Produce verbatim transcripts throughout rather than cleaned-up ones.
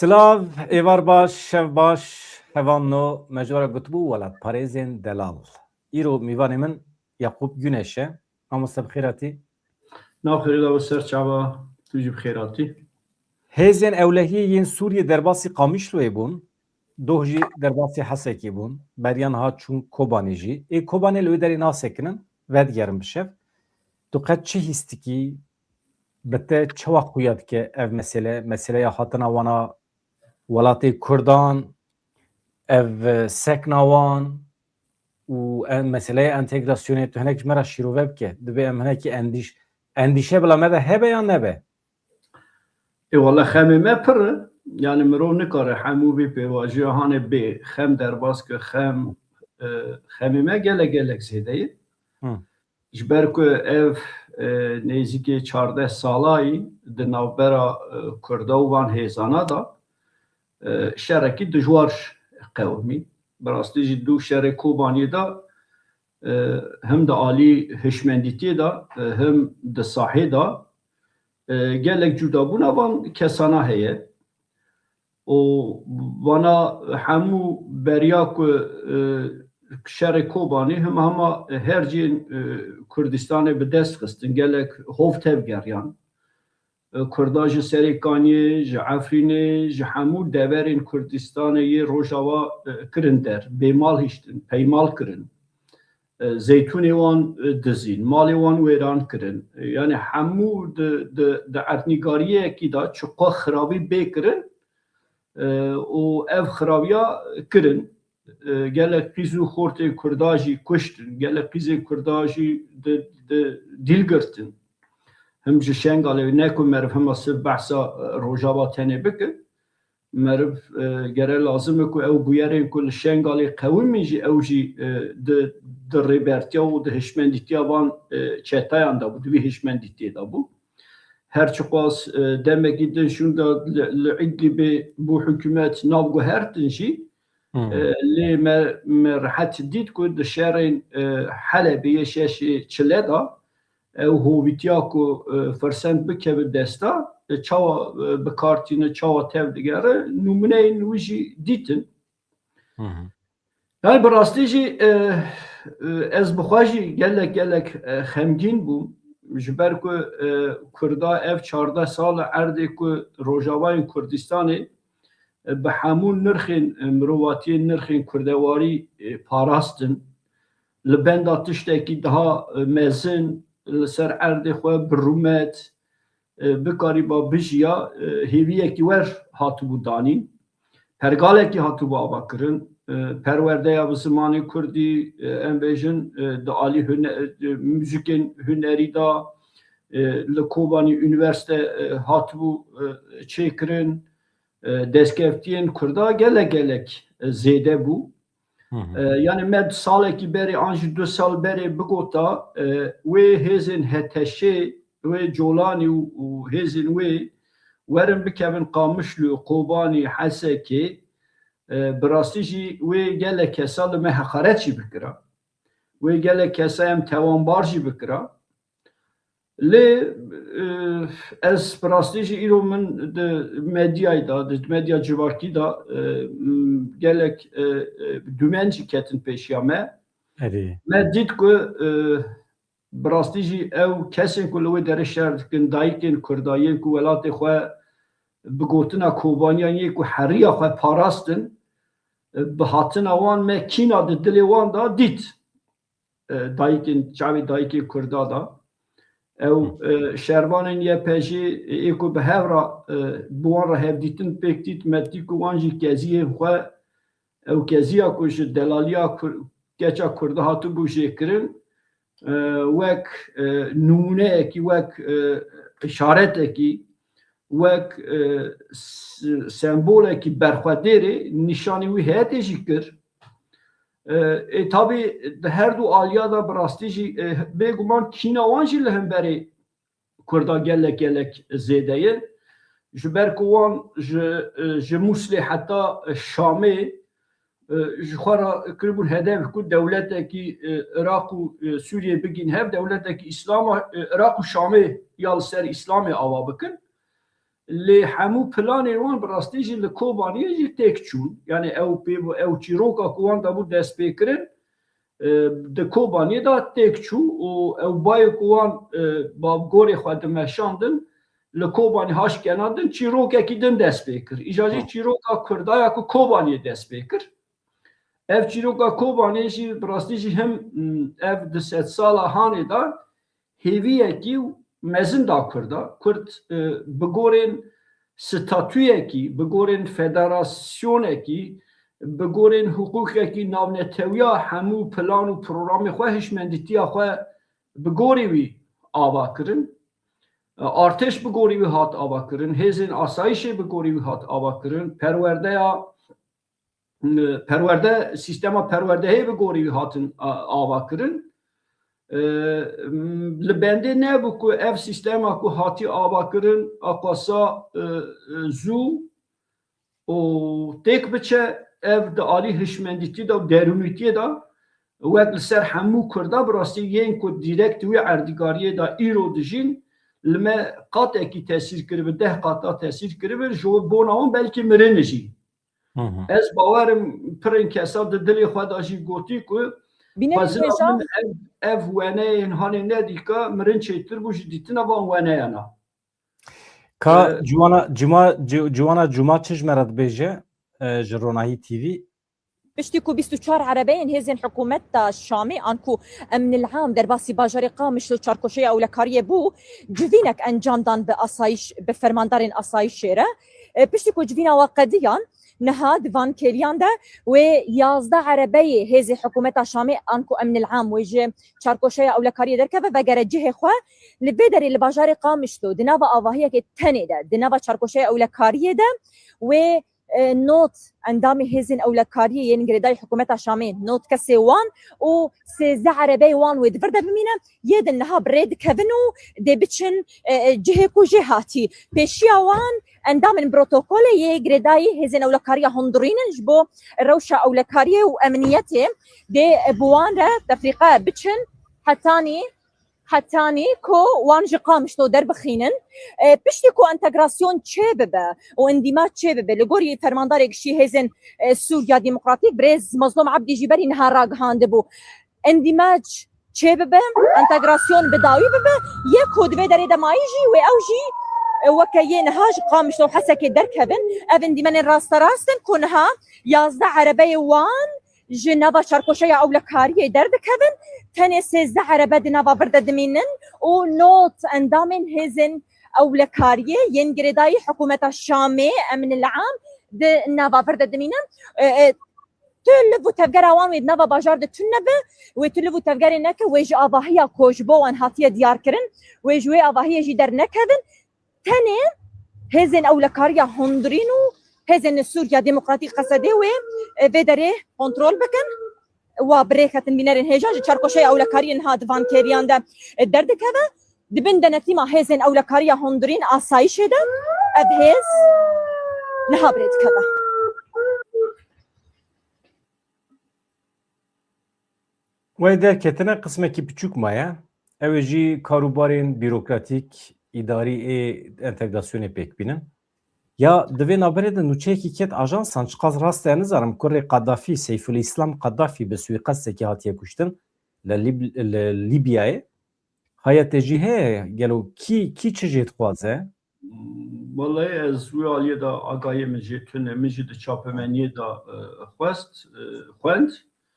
Silav, êvar baş, şev baş, hevalno, me ji we re gotibû welatparêzên delal. Îro mîvanê min Yaqûb Güneş e. Mamoste bi xêr hatî. Nav xêrê da we ser çava, tu jî bi xêr hatî. Hêzên ewlehiyê yên Sûriyê derbasî Qamişloyê bûn, doh jî derbasî Hesekê bûn, beriya niha çûn Kobanê jî. Ê Kobanê li wê derê nasekinin, vedigerin bi şev. Tu qet çi hîs dikî? Bi te çawa xuya dike ev mesele? Meseleya hatina wana welatê Kurdan, ev sekna wan û en-, meseleya entegrasyonê, tu hinek ji me re şîrove bike. Divê em hinekî endîş-, endîşe bila me de hebe yan nebe? Ê wele xemê me pir e. Yani mirov nikare hemû vî pêvajoya hanê bê xem derbas ke, xem, e, xemê me gelek gelek zêde ye. Hı. Ji ber ku ev, e, nêzîkê çardeh salayî di navbera, e, Kurda û van hêzana de, e, şerekî dijwar qewimî. Bi rastî jî dû şerê Kobaniyê de, e, him di alî hişmendîtiyê de, e, him di sahê de, e, gelek cudabûna van kesana heye. û vana hemû beriya ku, e, şerê Kobanê hema hema her cihên, e, Kurdistanê bi dest xistin, gelek hov tevgeriyan. E, Kurda ji Serêkaniyê, ji Efrînê, ji hemû deverên Kurdistanê yê Rojava, e, kirin der, bêmal hiştin, peymal kirin. E, zeytûnê wan, e, dizîn, malê wan wêran kirin. E, yani hemû di, di, di erdnîgariyekî de çiqas xiravî bê kirin, e, û ev xiraviya kirin. E, gelek qîz û xortên Kurda jî kuştin, gelek qîzên Kurda jî di, di dîl girtin. Him ji Şengalê, ne ku meriv hema siv behsa, e, Rojava tenê bikin. Meriv, e, gere lazim e ku ew bûyerên ku li Şengalê qewimîn jî ew jî, e, di, di rêbertiya û di hişmendîtiya van, e, çetayan de bû, di vî hişmendîtiyê de bû. Her çiqas, e, demekî din şûnda li, li Îdlibê bû hikûmet nav guhertin jî, Hmm. e, lê me, me rehet dît ku di şerên, e, Helebê yê şeşê çile de ew hovîtiya ku, e, firsend bikeve desta, e, çawa, e, bi kar tîne, çawa tev digere, nûmuneyên wî jî dîtin. Hı hı. Yani bi rastî jî, e, e, ez bi xwe jî gelek, gelek, e, xemgîn bûm. Ji ber ku, e, Kurda ev çardeh sal e erdê ku Rojavayên Kurdistanê, e, bi hemû nirxên, e, mirovatiyê, nirxên kurdewarî, e, parastin. Li benda tiştekî daha, e, mezin, li ser erdê xwe bi rûmet, e, bikarîba bijiya, e, hêviyekî wer hatibû danîn. Pergalekî hatibû ava kirin. E, perwerdeya bi zimanê kurdî, e, em bêjin, e, di alî hune-, e, muzîkên hunerî de, e, li Kobanî unîversîte, e, hatibû, e, çêkirin. E, destkeftiyên Kurda gelek gelek, e, zêde bû. Hı hı. E, yani me salekî berê an jî du sal berê bigota, e, wê hêzên H T Şê, wê Colanî û, û hêzên wê werin bikevin Qamişlo, Kobanî, Hesekê, e, bi rastî jî wê gelek kesa li me heqaret jî bikira. Wê gelek kesa em tewanbar jî bikira. Lê, e, ez bi rastî jî îro min di medyayê de, di medya civakî de, e, m-, gelek, e, e, dûmen jî ketin pêşiya me. Erê. Me dît ku, e, bi rastî jî ew kesên ku li wê derê şer dikin, dayikên Kurda yên ku welatê xwe bi gotina Kobaniyan yê ku heriya xwe parastin, e, bi hatina wan me kîna di dilê wan de dît. E, dayikên, çavê dayikê Kurda da. Ew, e, şervanên Y P G ê ku bi hev re, e, bi wan re hevdîtin pêk dît, me dî ku wan jî keziyên xwe, ew keziya ku ji delaliya Kur-, keça Kurda hatibû jêkirin, e, wek, e, nimûneyekî, wek, e, îşaretekî, wek, e, s-, sembolekî berxwedêrê nîşanî wî heyetê jî kir. E, ê, tabî di her du aliya de bi rastî jî, e, bêguman kîna wan jî li hemberî Kurda gelek gelek zêde ye. Ji ber ku wan ji, e, ji Mûslê heta Şamê, e, ji xwe re kiribûn hedef ku dewletekî, e, Iraq û, e, Sûriyê bigîn hev, dewletekî Îslam a, e, Iraq û Şamê ya li ser Îslamê ava bikin. Lê hemû planên wan bi rastî jî li Kobaniyê jî têk çûn. Yani ew pê, ew çîroka ku wan dabû destpêkirin, e, di Kobaniyê de têk çû û ew bayê ku wan, e, ba gorê xwe dimeşandin, li Kobanî haşkenandin, çîrokekî din dest pê kir. Îja jî Hı. çîroka Kurda ya ku Kobaniyê dest pê kir. Ev çîroka Kobanê jî bi rastî jî him, m, ev di sedsala hanê de hêviyekî mezin da Kurda. Kurd, e, bi gorên statuyekî, bi gorên federasyonekî, bi gorên hiqûqekî navnetewiya hemû plan û programê xwe, hişmendîtiya xwe bi gorî wî ava kirin. E, artêş bi gorî wî hat ava kirin, hêzên asayîşê bi gorî wî hat ava kirin, perwerdeya perwerde, sîstema perwerdehê bi gorî wî hatin a-, ava kirin. E, m, li bendê nebû ku ev sîstema ku hatî ava kirin, a qasa, e, e, zû û têk biçe, ev di alî hişmendîtî de û derûnîtiyê de wek li ser hemû Kurda bi rastî yên ku dîrekt wî erdîgariyê de îro dijîn, li me qatekî tesîr kiribe, deh qata tesîr kiribe, ji bona wan belkî mirin jî. Hı hı. Ez bawerim pirên kesa di dilê xwe de jî gotî ku Bînerên xwezina hêja min ev, ev weneyên hanê nedîka mirin çêtir bû ji dîtina van weneyana. Ka E, Ciwana, Cima, Ci-, Ciwana Cuma çi ji me re dibêje, e, ji Ronahî T V? Piştî ku bîst û çar erebeyên hêzên hikûmeta Şamê an ku emnil am derbasî bajarê Qamişlo çarkoşeya ewlekariyê bû, civînek encam dan bi asayîş, bi fermandarên asayîşê re. E, piştî ku civîna wa qediyan, niha di van kêliyan de wê yazdeh erebeyê hêzê hikûmeta Şamê an ku emnil am wê ji çarkoşeya ewlekariyê derkeve vegere cihê xwe. Li vê derê li bajarê Qamişlo di nava avahiyekê tenê de, di nava çarkoşeya ewlekariyê de wê, e, nod endamê hêzên ewlekariyê yên girêdayî hikûmeta Şamê, nod kesê wan û sêzdeh erebeyê wan wê di vir de bimîne, yê din niha bi rê dikevin û dê biçin, e, e, cihê ku jê hatî. Pêşiya wan endamên protokolê yê girêdayî hêzên ewlekariya hundirîn in ji bo rewşa ewlekariyê û emniyetê. Dê, e, bi wan re tefrîqe biçin hetanî, hetanî ku wan ji Qamişlo derbixînin. E, piştî ku entegrasyon çêbibe û endîmaç çêbibe, li gorî fermandarê giştî hêzên, e, Sûriya Demokratîk, birêz Mazlûm Ebdî jî berî niha ragihandibû. Endîmaç çêbibe, entegrasyon bi dawî bibe, yê ku di vê derê de mayî jî wê ew jî, e, weke yê niha ji Qamişlo û Hesekê derkevin. Ev endîmenên rasterast in ku niha yazdeh erebeyê wan ji nava çarkoşeya ewlekariyê derdikevin, tenê sêzdeh erebe di nava vir de dimînin û nod endamên hêzên ewlekariyê yên girêdayî hikûmeta Şamê, emnil am, di nava vir de dimînin. E, e, tu liv û tevgera wan wê di nava bajar de tune be, wê tu liv û tevgerê neke, wê ji avahiya ku ji bo wan hatiye diyarkirin, wê ji wê avahiyê jî dernekevin. Tenê hêzên ewlekariya hundirîn û hêzên Sûriya Demokratîk, Qesedê wê, e, vê derê kontrol bikin. Wa bi rê ketin bînerên hêja ji çarkoşeya ewlekariyê niha di van kêliyan de, e, derdikeve. Di bin denetîma hêzên ewlekariya hundirîn asayîşê de ev hêz niha bi rê dikeve. Wê derketine qismekî piçûk maye. Ew ê jî karûbarên bîrokratîk, îdarî ê entegrasyonê pêk bînin. Ya di vê navberê de nûçeyekî ket ajansan, çiqas rast e nizanim, kurê Qedafî, Seyfulîslam Qedafî bi suîqestekî hatiye kuştin li Lîb-, li Lîbyayê. Haya te jî heye, gelo kî, kî çi jê dixwaze? Wellahî ez wî aliyê de agahiyê min jê tune, min jî di çapemeniyê de, e, xwest, e, xwend.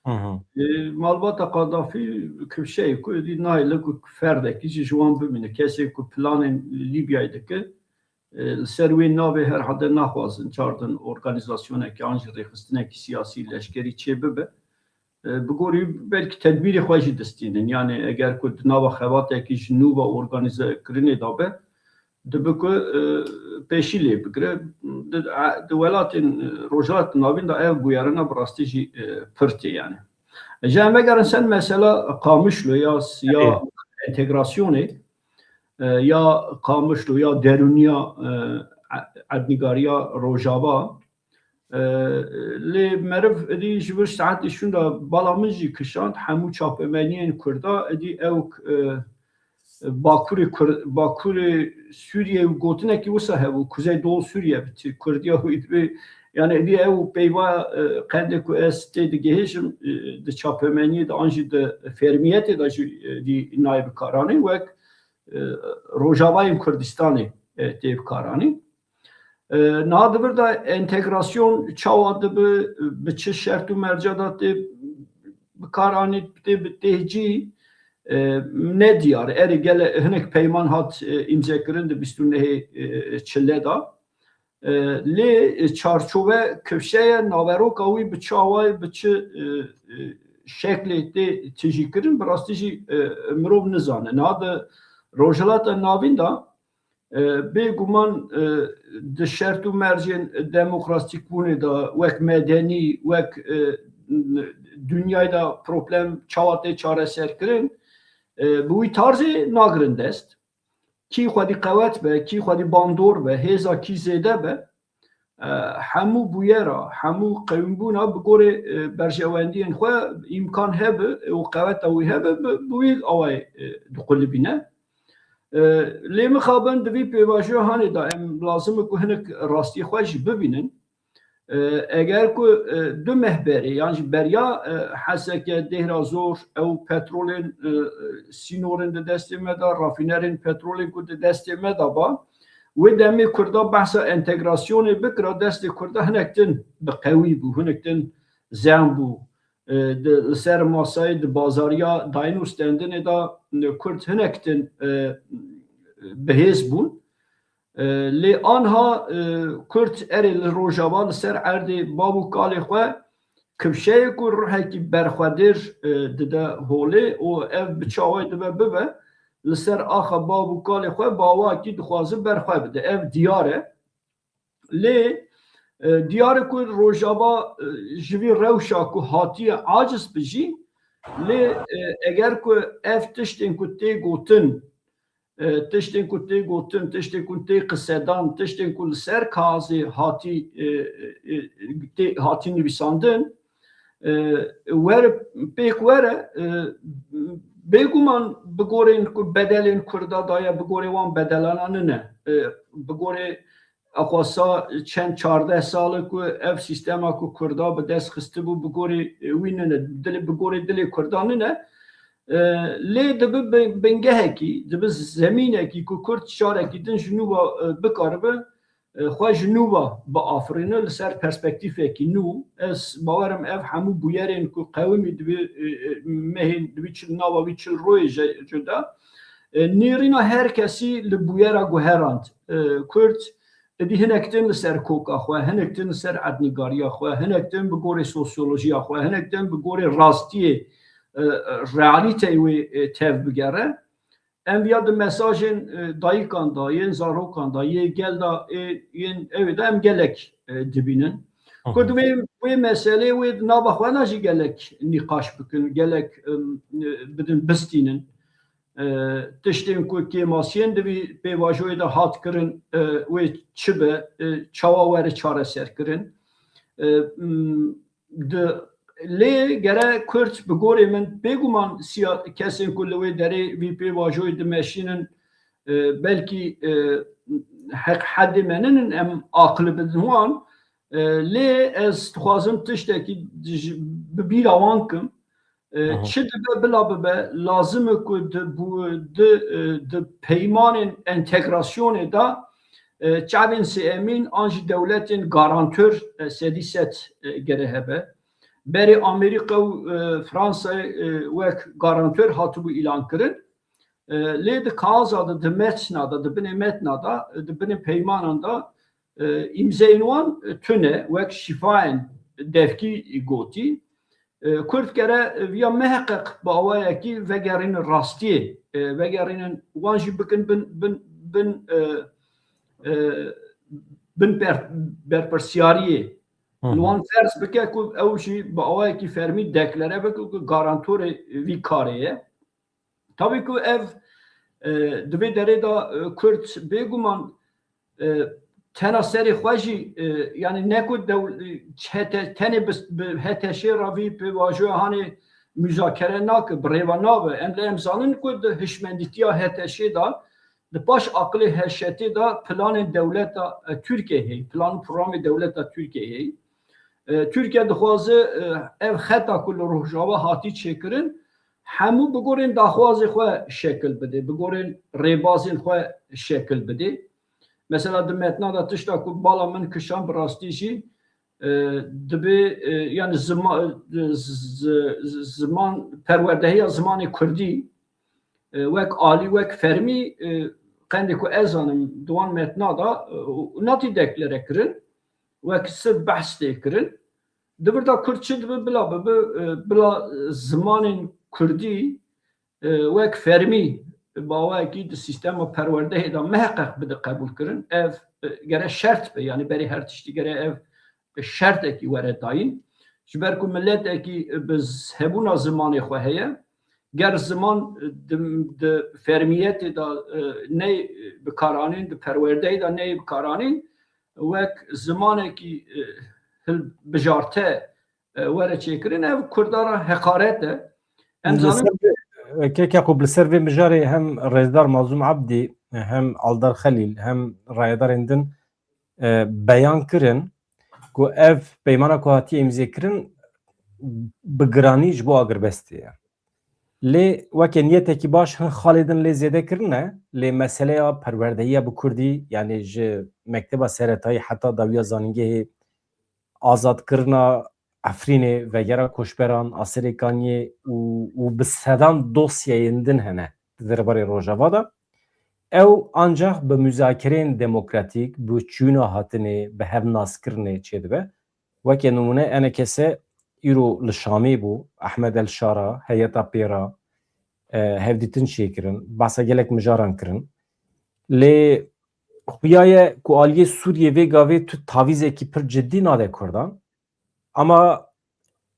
Hı hı. E, malbata Qadafî kifşeyê ku êdî nahêle ku ferdekî jî ji wan bimîne. Kesê ku planên Lîbyayê dike, e, li ser wê navê herhalde naxwazin çardin organîzasyonekî an jî rêxistinekî siyasî, leşkerî çê bibe. E, bi gorî belkî tedbîrê xwe jî distînin. Yanî eger ku di nava xebatekî ji nû ve organîzekirinê de be, dibe ku, e, pêşî lê bigire. Di, di welatên, e, Rojhilat Navîn de ev bûyerina bi rastî jî, e, pir tê yanî. Ji em vegerin ser mesela Qamişlo ya, ya Erê. entegrasyonê, e, ya Qamişlo ya derûniya, e, e-, erdnîgariya Rojava, e, lê meriv êdî ji vir saetê şûnda bala min jî kişand, hemû çapemeniyên Kurda êdî ew, e, Bakurê Kur-, Bakurê Sûriyê û gotinekî wisa hebû, Kuzeydoğu Suriye bi Kurdiya wî dibê. Yani êdî ew peyva, e, qendê ku ez tê digihêjim, e, di çapemeniyê de an jî di fermiyetê de jî, e, dî nayê bikaranîn, wek, e, Rojavayên Kurdistanê, e, tê bikaranîn. E, niha di vir de entegrasyon çawa dibi, bi çi şert û merca de tê bikaranî, tê bi têcî, e, ne diyar. Erê gele hinek peyman hat, e, îmzekirin di bîst û nehê, e, çile de. E, lê çarçove kifşe ye, naveroka wî bi çi awayê, bi çi, e, e, şeklê tê tijîkirin, bi rastî jî, e, mirov nizane. Niha di Rojhilata Navîn de, e, bêguman, e, di şert û mercên demokratîkbûnê de wek medenî, wek, e, dinyayê de problem çawa tê çareserkirin, e, bi wî tarzê nagirin dest. Kî xwedî qewet be, kî xwedî bandor be, hêza kî zêde be, e, hemû bûyera, hemû qewîmbûna bi gorê, e, berjewendiyên xwe îmkan hebe, e, û qeweta wî hebe, bi, bi wî awayê, e, diqulibîne. E, lê mixabin di vî pêvajoya hanê de em lazim e ku hinek rastiyê xwe jî bibînin. E, eger ku, e, du meh berê, yan jî beriya, e, Heseke, Dêhra Zor, ew petrolên, e, e, sînorên di destê me de, rafînerên petrolên ku di destê me de ba, wê demê Kurda behsa entegrasyonê bikira, destê Kurda hinek din bi qewî bû, hinek din zem bû. E, di, li ser masayê di bazariya dayîn û stendinê de, e, Kurd hinek din, e, bihêz bûn. E, lê anha, e, Kurd erê li Rojava li ser erdê bav û kalê xwe kifşeyê ku ruhekî berxwedêr, e, dide holê û ev bi çi awayî dibe bibe, li ser axa bav û kalê xwe bi awakî dixwaze berxwe bide. Ev diyar e. Lê, e, diyar e ku Rojava, e, ji vî rewşa ku hatiye aciz bi jî, lê, e, eger ku ev tiştên ku tê gotin, e, tiştên ku tê gotin, tiştên ku tê qisedan, tiştên ku li ser kaxizê hatî, e, e, e, tê, hatî nivîsandin, e, were, pêk were, e, bêguman bi gorên ku bedelên Kurda daye, bi gorê wan bedelana nine. E, bi gorê Ewqasa çend çardeh sal e ku ev sîstema ku Kurda bi dest xistibû bi gorî, e, wî nine, dilê, bi gorî dilê Kurda nine. E, lê dibi bi-, bingehekî, dibi zemînekî ku Kurd carekî din ji nû ve, e, bikaribe, e, xwe ji nû ve biafirîne li ser perspektîfekî nû. Ez bawer im ev hemû bûyerên ku qewimî di vî, e, e, mehên, di vî çil, nava vî çil royê je-, cuda, e, nêrîna her kesî li bûyera guherand. E, Kurd êdî hinek tên li ser koka xwe, hinek tên li ser etnîgariya xwe, hinek tên bi gorê sosyolojiya xwe, hinek tên bi gorê rastiyê, e, e, realîteyê wê, e, tev bigere. Em viya di mesajên, e, dayikan de, yên zarokan de, yê gel de, ê, yên ewê de em gelek, e, dibînin. Hı hı. Kurd wê, wê meselê wê di nava xwe de jî gelek nîqaş bikin, gelek, em, e, bidin, bistînin. E, tiştên ku kêmasiyên di vî pêvajoyê de hat kirin, e, wê çi be, e, çawa were çareserkirin. E, m, di, lê gere Kurd bi gorê min bêguman siya-, kesên ku li wê derê vî pêvajoyê dimeşînin, e, belkî, e, heq hedê me ninin em aqil bidin wan, e, lê ez dixwazim tiştekî ji, bi bîra wan kim. E, Aha. Çi dibe bila bibe, lazim e ku di, bu, di, e, di peymanên entegrasyonê de, e, çavên sêemîn an jî dewletên garantör, e, sedî sed, e, gere hebe. Berê Amerîka û, e, Fransayê, e, wek garantör hatibû îlan kirin. E, lê di kaza de, di metna de, di binê metna de, e, di binê peymanan de, e, îmzeyên wan, e, tune, wek şîfayên devkî gotî. E, Kurd gere viya miheqeq bi awayekî vegerînin rastiyê, e, vegerînin wan jî bikin bin, bin, bin, e, e, bin ber-, berpirsiyariyê. Hı hı. Li wan ferz bike ku ew jî bi awayekî fermî deklare bike ku garantorê vî karê ye. Tabî ku ev, e, di vê derê de, e, Kurd bêguman, e, tena serê xwe jî, e, yani ne ku dew-, çete-, tenê bi, bi H T Ş'ê re vî pêvajoya hanê, muzakere nake, bi rêva nabe. Em lê em zanin ku di hişmendîtiya H T Ş'ê de, di paş aqilê H Ş T de planên dewleta, e, Tirkiyeyê heye, plan û programê dewleta Tirkiyeyê heye. E, Tirkiye dixwaze, e, ev xeta ku li Rojava hatî çêkirin, hemû bi gorên daxwazê xwe şekil bide, bi gorên rêbazên xwe şekil bide. Mesela di metna de tişta ku bala min kişan bi rastî jî, e, dibê, e, yani zima-, z-, z-, ziman, perwerdehiya zimanê kurdî, e, wek alî, wek fermî, e, qendê ku ez zanim di wan metna de, e, natî deklare kirin, wek sirf behs tê kirin. Di vir de kurd çi dibe bila bibe, e, bila zimanên kurdî, e, wek fermî bi awayekî di sîstema perwerdehê de miheqeq bide qebûlkirin. Ev, e, gere şert be, yani berê her tiştî gere ev şertekî were dayîn. Ji ber ku miletekî bi z-, hebûna zimanê xwe heye, ger ziman di, di fermiyetê de, e, neyê bikaranîn, di perwerdeyê de neyê bikaranîn, wek zimanekî, e, hilbijarte, e, were çêkirin, ev Kurda re heqaret e. Em Li zanin ser vê, e, keke ku li ser vê mijarê hem rêzdar Mazlûm Abdî, e, hem Aldar Xelîl, hem rayedarên din, e, beyan kirin ku ev peymana ku hatiye îmzêkirin bi giranî ji bo agirbestê ye. Lê weke niyetekî baş hin xalê din lê zêde kirine, lê meseleya perwerdehiya bi kurdî, yanî ji mekteba seretayî heta dawiya zanîngehê, azadkirina Efrînê, vegera koçberan a Serê Kaniyê û, û bi sedan dosyayên din hene di derbarê Rojava de. Ew ancax bi muzakereyên demokratîk, bi çûna hatinê, bi hevnaskirinê çêdibe. Weke nimûne, enekese îro li Şamê bû, Ehmed El Şara, heyeta pê re, e, hevdîtin çêkirin, behsa gelek mijaran kirin. Lê xuya ye ku aliyê Sûriyê vê gavê tu tavîzekî pir cidî nade Kurdan. Ama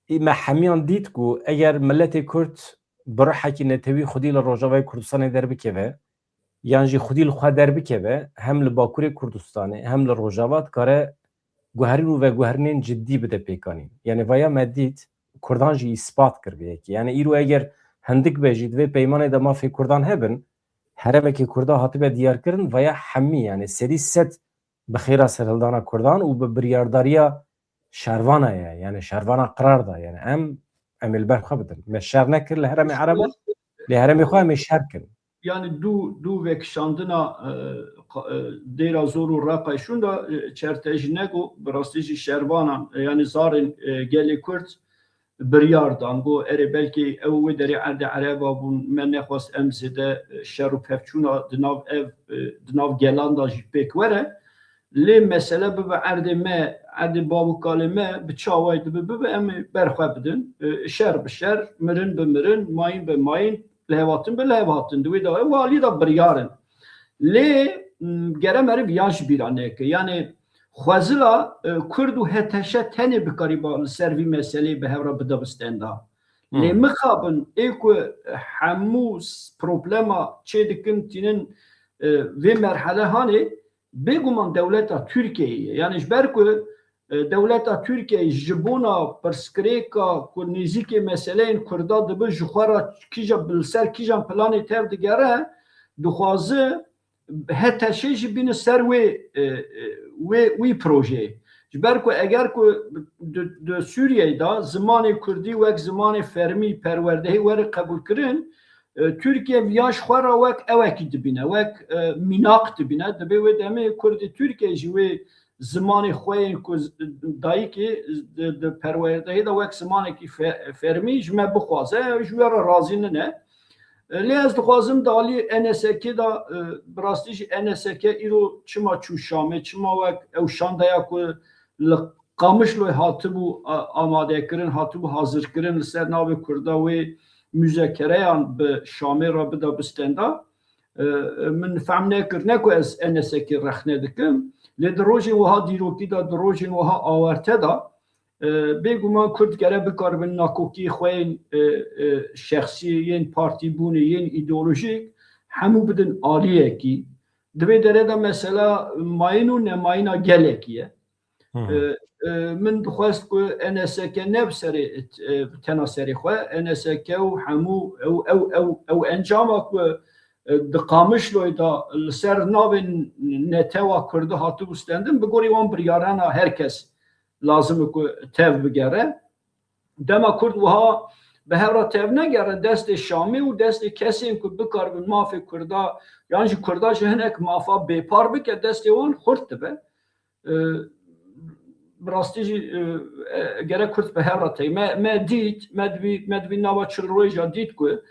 me hemiyan dît ku eger miletê Kurd bi ruhekî netewî xwedî li Rojavayê Kurdistanê derbikeve, yan jî xwedî li xwe derbikeve, hem li Bakurê Kurdistanê, hem li Rojava dikare guherîn û veguherînên cidî bide pêkanîn. Yanî vaya me dît, Kurdan jî îspat kir vê yekê. Yanî îro eger hindik be jî di vê peymanê de mafê Kurdan hebin, herêmekê Kurda hatibe diyarkirin, vaya hemî, yanî sedî sed bi xêra serhildana Kurdan û bi biryardariya şervana ye, yanî şervana qirar da, yanî em, em ê li ber xwe bidin. Me şer nekir li herêmê Ereba, lê herêmê xwe em ê şer kirin. Yani du, du vekişandina, e, qa-, e, Dêra Zor û Reqay şûnda, e, çerte jî nego, bi rastî jî şervanan, e, yani zarên, e, gelê Kurd biryar dan. Got, erê, belkî ew wê derê erdê Ereba bûn, me nexwest em zêde, e, şer û pevçûna di nav ev, e, di nav gelan de jî pêk were. Lê mesele bibe erdê me, erdê bav û kalê me, bi çi awayî dibe bibe, em ê ber xwe bidin. E, şer bi şer, mirin bi mirin, mayîn bi mayîn, lihevhatin bi lihevhatin. Di wê de ew alî de biryar in. Lê, m, gere meriv yan ji bîra neke. Yanî xwezila, e, Kurd û H T Ş tenê bikarîba li ser vî meseleyê bi hev re bide bi stenda. Lê Hmm. mixabin ê ku hemû s-, problema çê dikin tînin, e, vê merhele hanê, bêguman dewleta Tirkiyeyê ye. Yani ji ber ku, e, dewleta Tirkiyeyê ji bona pirsgirêka ku nêzîkê meseleyên Kurda dibe ji xwe re kîja, li ser kîjan planê tev digere, dixwaze H T Ş jî bîne ser wê, e, e, wê, wî projeyê. Ji ber ku eger ku di, di Sûriyeyê de zimanê Kurdî wek zimanê fermî perwerdehî were qebûlkirin, e, Tirkiye viya ji xwe re wek ewekî dibîne, wek, e, mînak dibîne. Dibê wê demê Kurdê Tirkiye jî wê zimanê xwe yên ku z-, dayikê di, di perwerdehê de wek zimanekî fe-, fermî ji me bixwaze, ji wê re razî nine. E, lê ez dixwazim di alî N S K de, e, bi rastî jî N S K îro çima çû Şamê, çima wek ew şandeya ku li Qamişloyê hatibû, a-, amadekirin, hatibû hazirkirin, li ser navê Kurda wê muzekereyan bi Şamê re bida bi stenda. E, min fehm nekir, ne ku ez N S K rexne dikim, lê di rojên wiha dîrokî de, di rojên wiha awarte de, e, bêguman Kurd gere bikaribin nakokiyê xwe yên, e, e, şexsî, yên partîbûnê, yên îdeolojîk hemû bidin aliyekî. Di vê derê de mesela mayîn û nemayîna gelekî ye. E, e, min dixwest ku N S K ne bi serê, e, bi tena serê xwe, N S K û hemû ew, ew, ew, ew encama ku, e, di Qamişloyê de li ser navê netewa Kurdi hatibû stendin, bi gorî wan biryarana her kes lazim e ku tev bigere. Dema Kurd wiha bi hev re tev negere, destê Şamê û destê kesên ku bikaribin mafê Kurda, yan jî Kurda ji hinek mafa bêpar bike, destê wan xurt dibe. E, bi rastî jî, e, e, gerek Kurd bi hev re tey. Me, me dît, me di vî, me di vî nava çil rojî dît ku,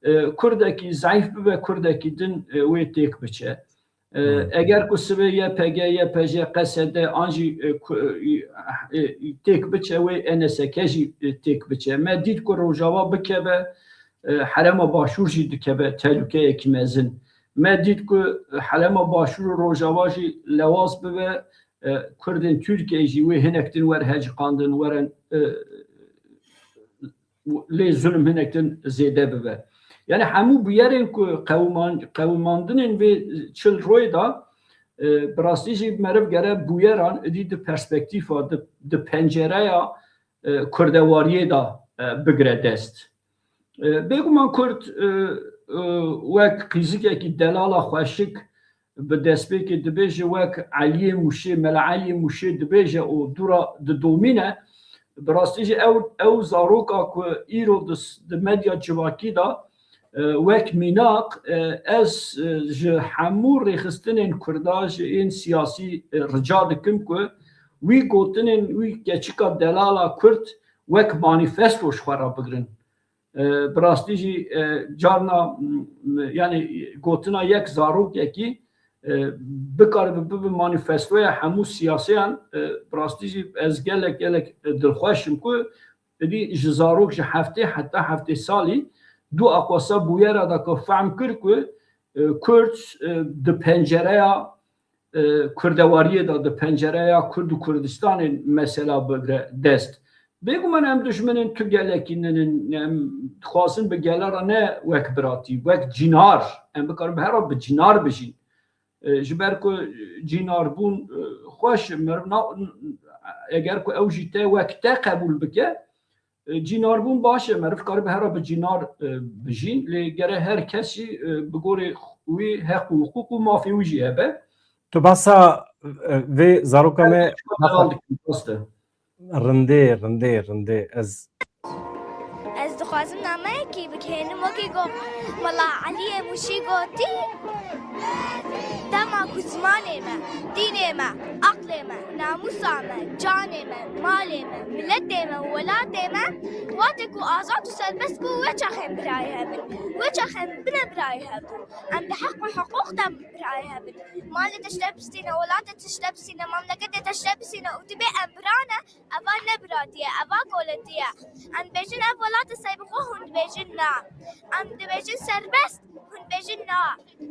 e, Kurdekî zeîf bibe, Kurdekî din, e, wê têk biçe. E, Hmm. Eger ku sibê Y P G, Y P J, Q S D an jî, e, ku, e, e, têk biçe, wê N S K jî, e, têk biçe. Me dît ku Rojava bikeve, e, Herêma Başûr jî dikeve tehlûkeyekî mezin. Me dît ku Herêma Başûr û Rojava jî lewaz bibe, e, Kurdên Tirkiyeyê jî wê hinek din were heciqandin, werin, e, lê zulm hinek din zêde bibe. Yani hemû bûyerên ku qewiman-, qewimandinên vê çil royê de, e, bi rastî jî meriv gere bûyeran êdî di perspektîfa, di, di pencereya, e, kurdewariyê de, e, bigire dest. E, bêguman Kurd, e, e, wek qîzikekî delala xweşik bi destpêkê dibêje, wek Eliyê Mûşê, Mela Eliyê Mûşê dibêje û dûra didomîne. Bi rastî jî ew, ew zaroka ku îro di s-, di medya civakî de, e, wek mînak, e, ez, e, ji hemû rêxistinên Kurda, ji ên siyasî, e, rica dikim ku wî gotinên wî keçika delala Kurd wek manîfesto ji xwe re bigirin. E, bi rastî jî, e, carna, m, yani gotina yek zarokekî, e, bikaribe bibe manîfestoya hemû siyaseyan, e, bi rastî jî ez gelek, gelek, e, dilxweş im ku êdî ji zarok ji heftê heta heftê salî du aqwasa bûyera de ku fehm kir ku, e, Kurd, e, di pencereya e, kurdewariyê de di pencereya Kurd û Kurdistanê mesela bigre dest. Bêguman em dijminên tu gelekî ninin, em dixwazin bi gele re ne wek biratî, wek cînar, em bikarin bi her re bi cînar bijîn. E, ji ber ku cînarbûn, e, xweş e, meriv na-, eger ku ew jî te wek te qebûl bike, E, cînarbûn baş e, meriv karibe her re bi cînar, e, bijîn, lê gere her kes jî, e, bi gorê wî heq û hiqûq û mafê wî jî hebe. Tu behsa, e, vê zaroka me Belal dikim, rast e. Rindê, rindê, rindê. Ez Ez dixwazim nameyekî bigihênim, wekî ku Mela Eliyê Mûşî gotî, dema ku zimanê me, dînê me, aqlê me, namûsa me, canê me, malê me, miletê me û welatê me, wate ku azad û serbest bû, wê çaxê em birayê hev in, wê çaxê em bine birayê hev. Em bi heq û hiqûq de birayê hev in. Malê te ji te bistîne, welatê te ji te bistîne, memleketê te ji te bistîne û dibê em bira ne, eva ne biratî ye, eva koletî ye. Em dibêjin ev welat e, sey bi xwe, hûn dibêjin na. Em dibêjin serbest, hûn dibêjin na.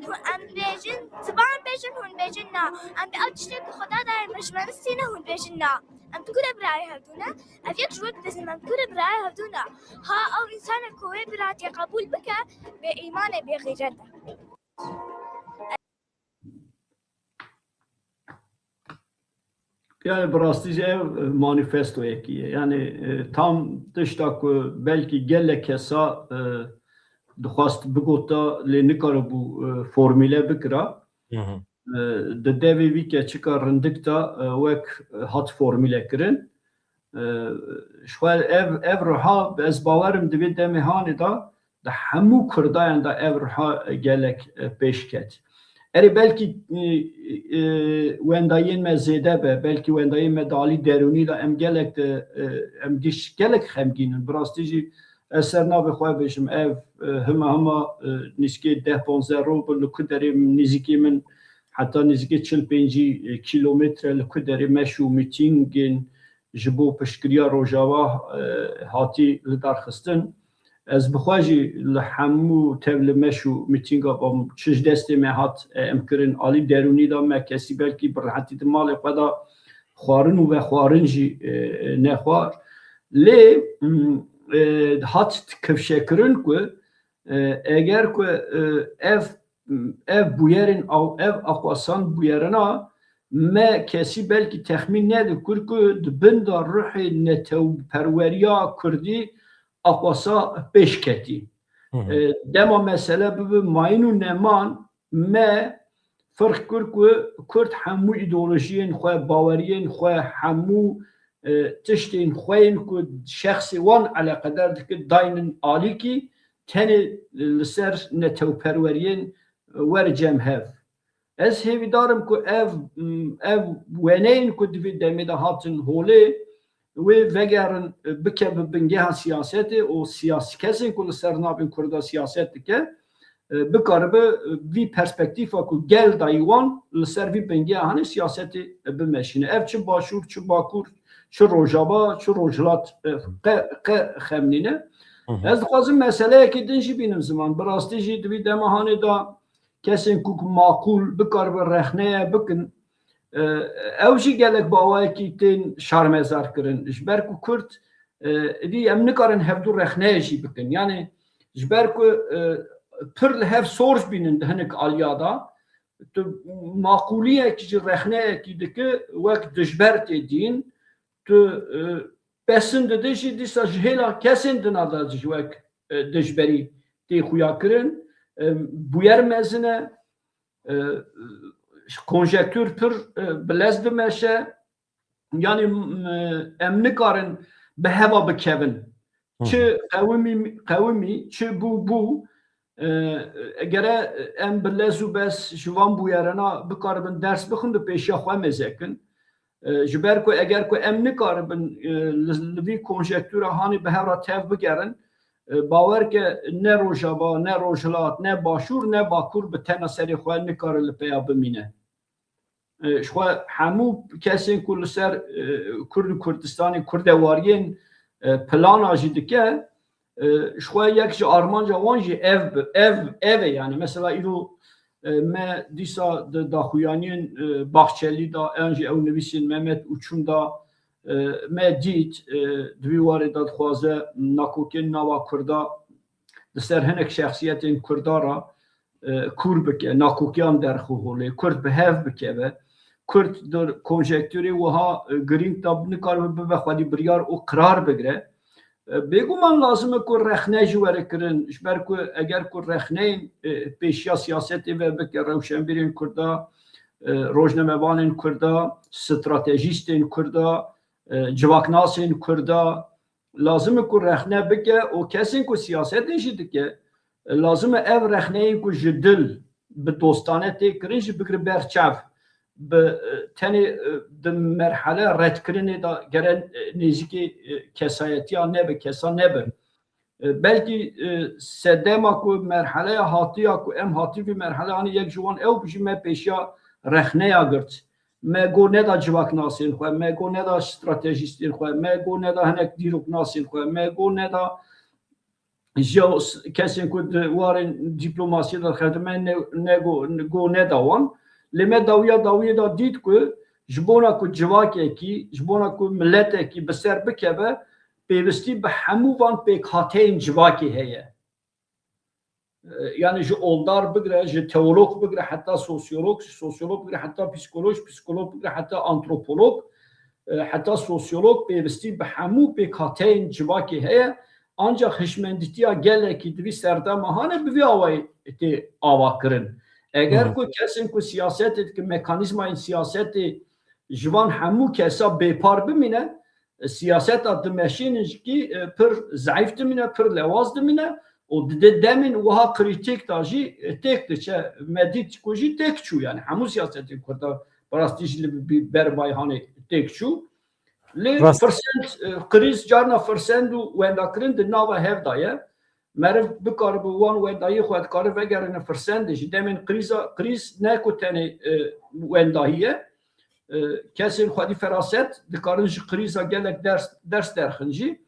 Hûn, em dibêjin ziman bêjin, hûn dibêjin na. Em dê ew tiştê ku Xweda daye me ji me bistîne, hûn dibêjin na. Em di ku re birayê hevdû ne? Ev yek ji we dibêjin, em di ku re birayê hevdû ne? Ha ew însanê ku wê biratiyê qebûl bike, bê îman e, bê xîret e. Yani bi rastî jî ev, e, manîfestoyekî ye. Yani, e, tam tişta ku belkî gelek kesa, e, dixwast bigota, lê nikaribû, e, formîle bikira. Hı hı. E, di devê vî keçika rindik de, e, wek, e, hat formîle kirin. E, ji xwe ev, ev ruha, ez bawerim di vê demê hanê de di hemû Kurdayan de ev ruha gelek, e, pêş ket. Erê belkî, e, e, wendayiyên me zêde be, belkî wendayiyên me di alî derûnî de em gelek de, e, em giş gelek xemgîn in. Bi rastî jî ez ser navê xwe bêjim, ev, e, hima hima, e, nîzikê deh panzdeh roj bi li ku derê nîzikê min heta nîzikê çil pêncî, e, kîlometre li ku derê meş û mîtîngên ji bo piştgiriya Rojava, e, hatî lidarxistin. Ez bi xwe jî li hemû tev li meş û mîtînga bam, çi ji destê me hat, e, em kirin, alî derûnî de me kesî belkî bi rehetî di malê xwe de xwarin û vexwarin jî, e, nexwar. Lê, m, e, hat kifşekirin ku, e, eger ku, e, ev, ev bûyerên aw-, ev aqwasan bûyerina, me kesî belkî texmîn nedikir ku di bin de ruhê netewperweriya kurdî aqwasa pêş ketî. Hı hı. E, dema mesele bibe mayîn û neman, me firq kir ku Kurd hemû îdeolojiyên xwe, baweriyên xwe, hemû, e, tiştên xwe yên ku şexsê wan eleqedar dike daynin alîkî, tenê li ser netewperweriyên were cem hev. Ez hêvîdar im ku ev, ev wêneyên ku di vê demê de hatin holê, wê vegerin, e, bikeve bingeha siyasetê û siyas-, kesên ku li ser navên Kurda siyaset dike, e, bikaribe, e, vî perspektîfa ku gel dayî wan li ser vî bingeha hanê siyasetê, e, bimeşîne. Ev çi Başûr, çi Bakur, çi Rojava, çi Rojhilat, e, qe, qe xem nîne. Hı hı. Ez dixwazim meseleyekî din jî bînim ziman. Bi rastî jî di vî dema hanê de kesên ku, ku maqûl bikaribe rexneye bikin, e, ew jî gelek bi awayekî tên şarmezar kirin. Ji ber ku Kurd, e, êdî em nikarin hevdu rexneye jî bikin. Yanî ji ber ku, e, pir li hev sor bînin di hinek aliya de, tu maqûliyekî jî rexneyekî dike wek dijber tê dîn, tu, e, pesin dide jî dîsa ji hêla kesên dina de jî wek, e, dijberî tê xuya kirin. E, bûyer mezin e, e, konjektûr pir, e, bi lez dimeşe. Yanî, m-, e, em nikarin bi heva bikevin. Hı hı. Çi qewimî, qewimî, çi bû, bû. E, gere em bi lez û bes ji van bûyerena bikaribin ders bixin, di pêşiya xwe mêze kin. E, ji ber ku eger ku em nikaribin, e, li, li vî konjektûra hanê bi hev re tev bigerin, e, bawer ke ne Rojava, ne Rojhilat, ne Başûr, ne Bakur bi tena serê xwe nikare li peya bimîne. E, ji xwe hemû kesên ku li ser, e, Kurd û Kurdistanê kurdewariyên, e, plana jî dike, e, ji xwe yek ji armanca wan jî ev bi, ev, ev e yani. Mesela îro, e, me dîsa di daxuyaniyên, e, Baxçelî de, yan jî ew nivîsên Mehmet Uçum de, e, me dît, e, di vî warê de dixwaze nakokên nava Kurda li ser hinek şexsiyetên Kurda re, e, kûr bike, nakokiyan derxi holê, Kurd bi hev bikeve. Kurd di konjektûrê wiha, e, girîng de nikaribe bibe xwedî biryar û qirar bigire. E, bêguman lazim e ku rexne jî were kirin, ji ber ku eger ku rexneyên, e, pêşiya siyasetê ve bike, rewşenbîrên Kurda, e, rojnamevanên Kurda, stratejîstên Kurda, e, civaknasên Kurda, lazim e ku rexne bike û kesên ku siyasetê jî dike, lazim e ev rexneyên ku ji dil bi dostane tê kirin jî bigire ber çav. Bi, e, tenê, e, di merhele redkirinê de gere, e, nêzîkê, e, kesayetiya nebe, kesa nebe. E, belkî, e, sedema ku merheleya hatiya ku em hatî vî merhele anî yek ji wan ew bijî me pêşiya rexneya girt. Me go neda civaknasên xwe, me go neda stratejîstên xwe, me go neda hinek dîroknasên xwe, me go neda jeo-, kesên ku di warên dîplomasiyê de dixebitin, me ne, ne go, go neda wan. Lê me dawiya dawiyê de dît ku ji bona ku civakekî, ji bona ku miletekî bi ser bikeve, pêwistî bi hemû van pêkhateyên civakê heye. E, yani ji oldar bigire, ji teolog bigire heta sosyolog, ji sosyolog bigire heta psikolog, psikolog bigire heta antropolog, e, heta sosyolog pêwistî bi hemû pêkhateyên civakê heye. Ancak hişmendîtiya gelekî di vî serdema hanê bi vî awayî tê avakirin. Eger Hı. ku kesên ku siyasetê dikin, mekanîzmayên siyasetê ji van hemû kesa bêpar bimîne, siyaseta dimeşînin jî, e, pir zeîf dimîne, pir lewaz dimîne û dide demên wiha krîtîk da jî, e, têk diçe. Me dît ku jî têk çû, yani hemû siyasetên Kurda bi rastî jî li bi-, ber bayhanê têk çû. Lê Rast. firsend, e, krîz carna firsend û wendakirin di nava hev de ye. Meriv bikaribe wan wendahiyê xwe dikare vegerîne firsendê jî. Demên krîza, krîz ne ku tenê, e, wendahî ye. E, kesên xwedî feraset dikarin ji krîza gelek ders, ders derxin jî.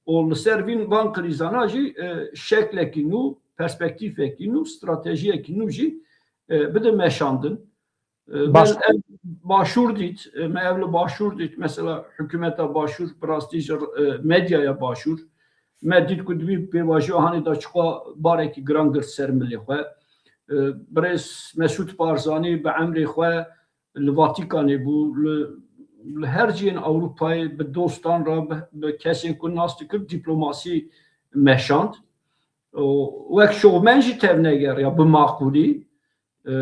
Û li ser vîn van krîzana jî, e, şeklekî nû, perspektîfekî nû, stratejiyekî nû jî, e, bide meşandin. E, Baş. Me ev Başûr dît, e, me ev li Başûr dît. Mesela hikûmeta Başûr bi rastî ji, e, medyaya Başûr. Me dît ku di vî pêvajoya hanê de çiqa barekî giran girt ser milê xwe. E, birêz Mesûd Barzanî bi emrê xwe li Vatikanê bû, li, li her cihên Ewropayê bi dostan re, bi, bi kesên ku nas dikir, dîplomasî meşand. Û wek şovmen jî tevnegeriya bi maqûlî, e,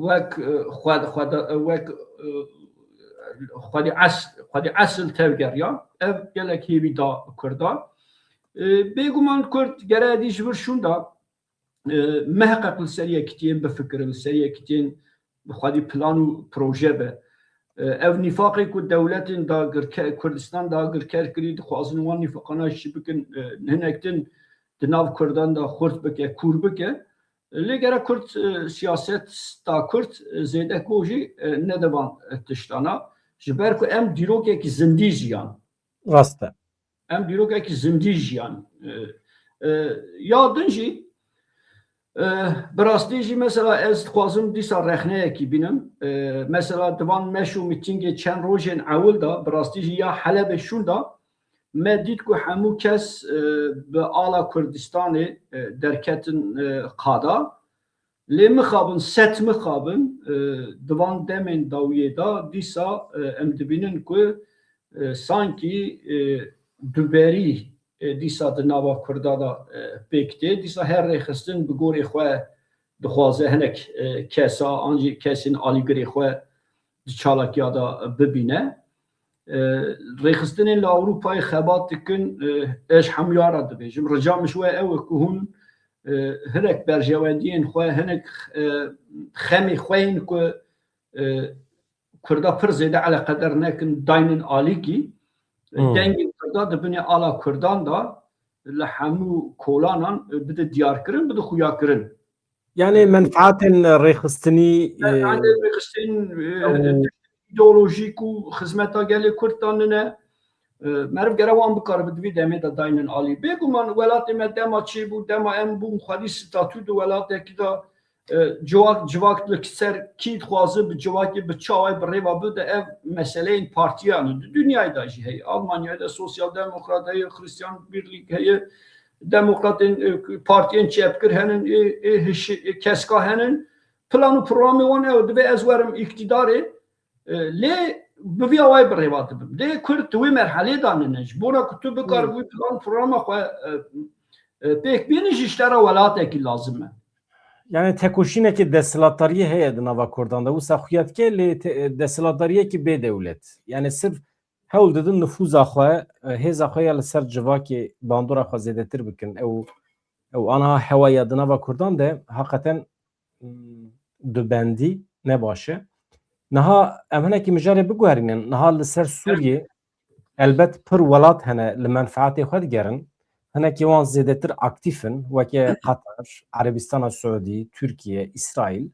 wek, e, xwe, xwe de, wek, e, xwedî es-, xwedî esil tevgeriya. Ev gelek hêvî da Kurdan. E, bêguman Kurd gere dî ji vir şûnda, e, miheqeq li ser yekitiyên bifikirin, li ser yekitiyên bi xwedî plan û proje be. E, ev nîfaqê ku dewletên dagirke-, Kurdistan dagirker kirî, dixwazin wan nîfaqana jî bikin, e, hinek din di nav Kurdan de xurt bike, kûr bike. Lê gere Kurd, e, siyaset ta Kurd, e, zêde ku jî, e, nede van, e, tiştana. Ji ber ku em dîrokekî zindî jiyan. Rast e. Em dîrokekî zindî jiyan. E, e, ya din jî, e, bi rastî jî mesela ez dixwazim dîsa rexneyekî bînim. E, mesela di van meş û mîtîngê çend rojên ewil de, bi rastî jî ya Helebê şûnda, me dît ku hemû kes, e, bi ala Kurdistanê, e, derketin, e, qada. Lê mixabin, set mixabin, e, di van demên dawiyê de dîsa, e, em dibînin ku, e, sankî, e, duberî, e, dîsa di nava Kurda de, e, pêk tê. Dîsa her rêxistin bi gorê xwe dixwaze hinek, e, kesa an jî kesên alîgirê xwe di çalakiya de bibîne. E, rêxistinên li Ewropayê xebat dikin, e, ez hemûya re dibêjim. Rica min ji we ew e ku hûn, e, hinek berjewendiyên xwe, hinek, e, xemê xwe yên ku, e, Kurda pir zêde eleqeder nekin, daynin alîkî. Hmm. Dengên Kurda di binê ala Kurdan de li hemû kolanan, e, bide diyarkirin, bide xuyakirin. Yani menfaatên rêxistinî, e, Yani rêxistin, e, ew ideolojîk û xizmeta gelê Kurd danine. E, meriv gere wan bikaribe di vî demê de daynin alî. Bêguman welatê me dema çêbû, dema em bûn xwedî statû di welatekî de, e, civak, civak li ser kî dixwaze bi civakê bi çi awayî bi rêva bide, ev meseleyên partiyan e. Di dinyayê de jî heye. Almanyayê de sosyal demokrat heye, Christian Birlik heye, demokratên, e, partiyên çepgir henin, ê, ê hişi-, ê keska henin. Plan û programê wan ew dibe ez werim îktidarê, e, lê bi vî awayî bi rêva dibim. Lê Kurd di wê merhelê de nine. Ji bona ku tu bikaribî Hmm. wî plan û programa xwe, e, e, pêk bînî jî ji te re welatekî lazim e. Yani tekoşînekê desthilatdariyê heye di nava Kurdan de. Wisa xuya dike lê te-, desthilatdariyekî bê dewlet. Yani sirf hewl didin nifûza xwe, e, hêza xwe ya li ser civakê bandora xwe zêdetir bikin. Ew, ew aniha hewa ya di nava Kurdan de heqeten, mm, dubendî ne baş e. Niha em hinekî mijarê biguherînin. Niha li ser Sûriyê elbet pir welat hene li menfaetê xwe digerin. Hinekî wan zêdetir aktîf in, weke Qatar, Erebistana Siûdî, Tirkiye, Îsraîl.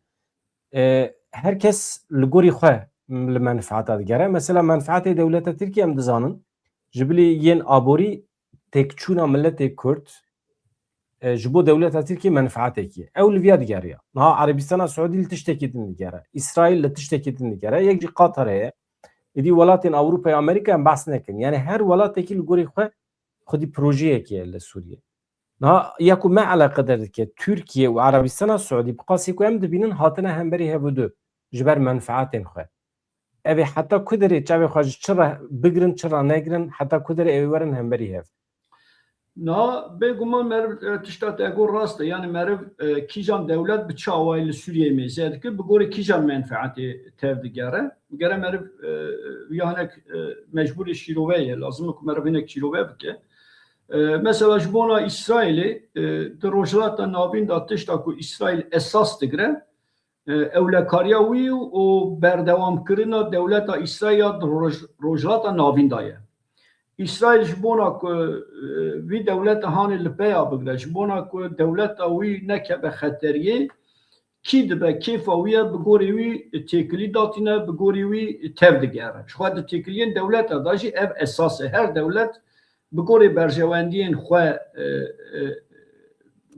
E, her kes li gorî xwe li menfaeta digere. Mesela menfaetê dewleta Tirkiyê em dizanin, ji bilî yên aborî têkçûna miletê Kurd, e, ji bo dewleta Tirkiyê menfaetekî ye. Ew li viya digeriya. Niha Erebistana Siûdî li tiştekî din digere. Îsraîl li tiştekî din digere. Yek jî Qatar heye. Êdî welatên Ewropayê, Amerîka em behs nekin. Yani her welatekî li gorî xwe xwedî projeyekê ye li Sûriyê. Niha ya ku me eleqeder dike, Tirkiye û Erebistana Siûdî bi qasî ku em dibînin hatine hemberî hev û du ji ber menfaetên xwe. Ev ê heta ku derê çavê xwe ji çi re bigirin, çi re negirin, heta ku derê ew ê werin hemberî hev? Na, bêguman meriv, e, tişta te got rast e. Yani meriv, e, kîjan dewlet bi çi awayî li Sûriyeyê mêze dike, bi gorî kîjan menfaetê tev digere. Gere meriv, e, ya hinek, e, mecbûrê şîrove ye. Lazim e ku meriv hinek şîrove bike. E, mesela ji bona Îsraîlê, e, di Rojhilata Navîn de tişta ku Îsraîl esas digire, e, ewlekariya wî û berdewamkirina dewleta Îsraîl ya di Roj-, Rojhilata Navîn de ye. Îsraîl ji bona ku, e, vî dewleta hanê li peya bigire, ji bona ku dewleta wî nekeve xeteriyê, kî dibe kêfa wî ye, bi gorî wî têkilî datîne, bi gorî wî tev digere. Ji xwe di têkiliyên dewleta de jî ev esas e. Her dewlet bi gorî berjewendiyên xwe, e, e,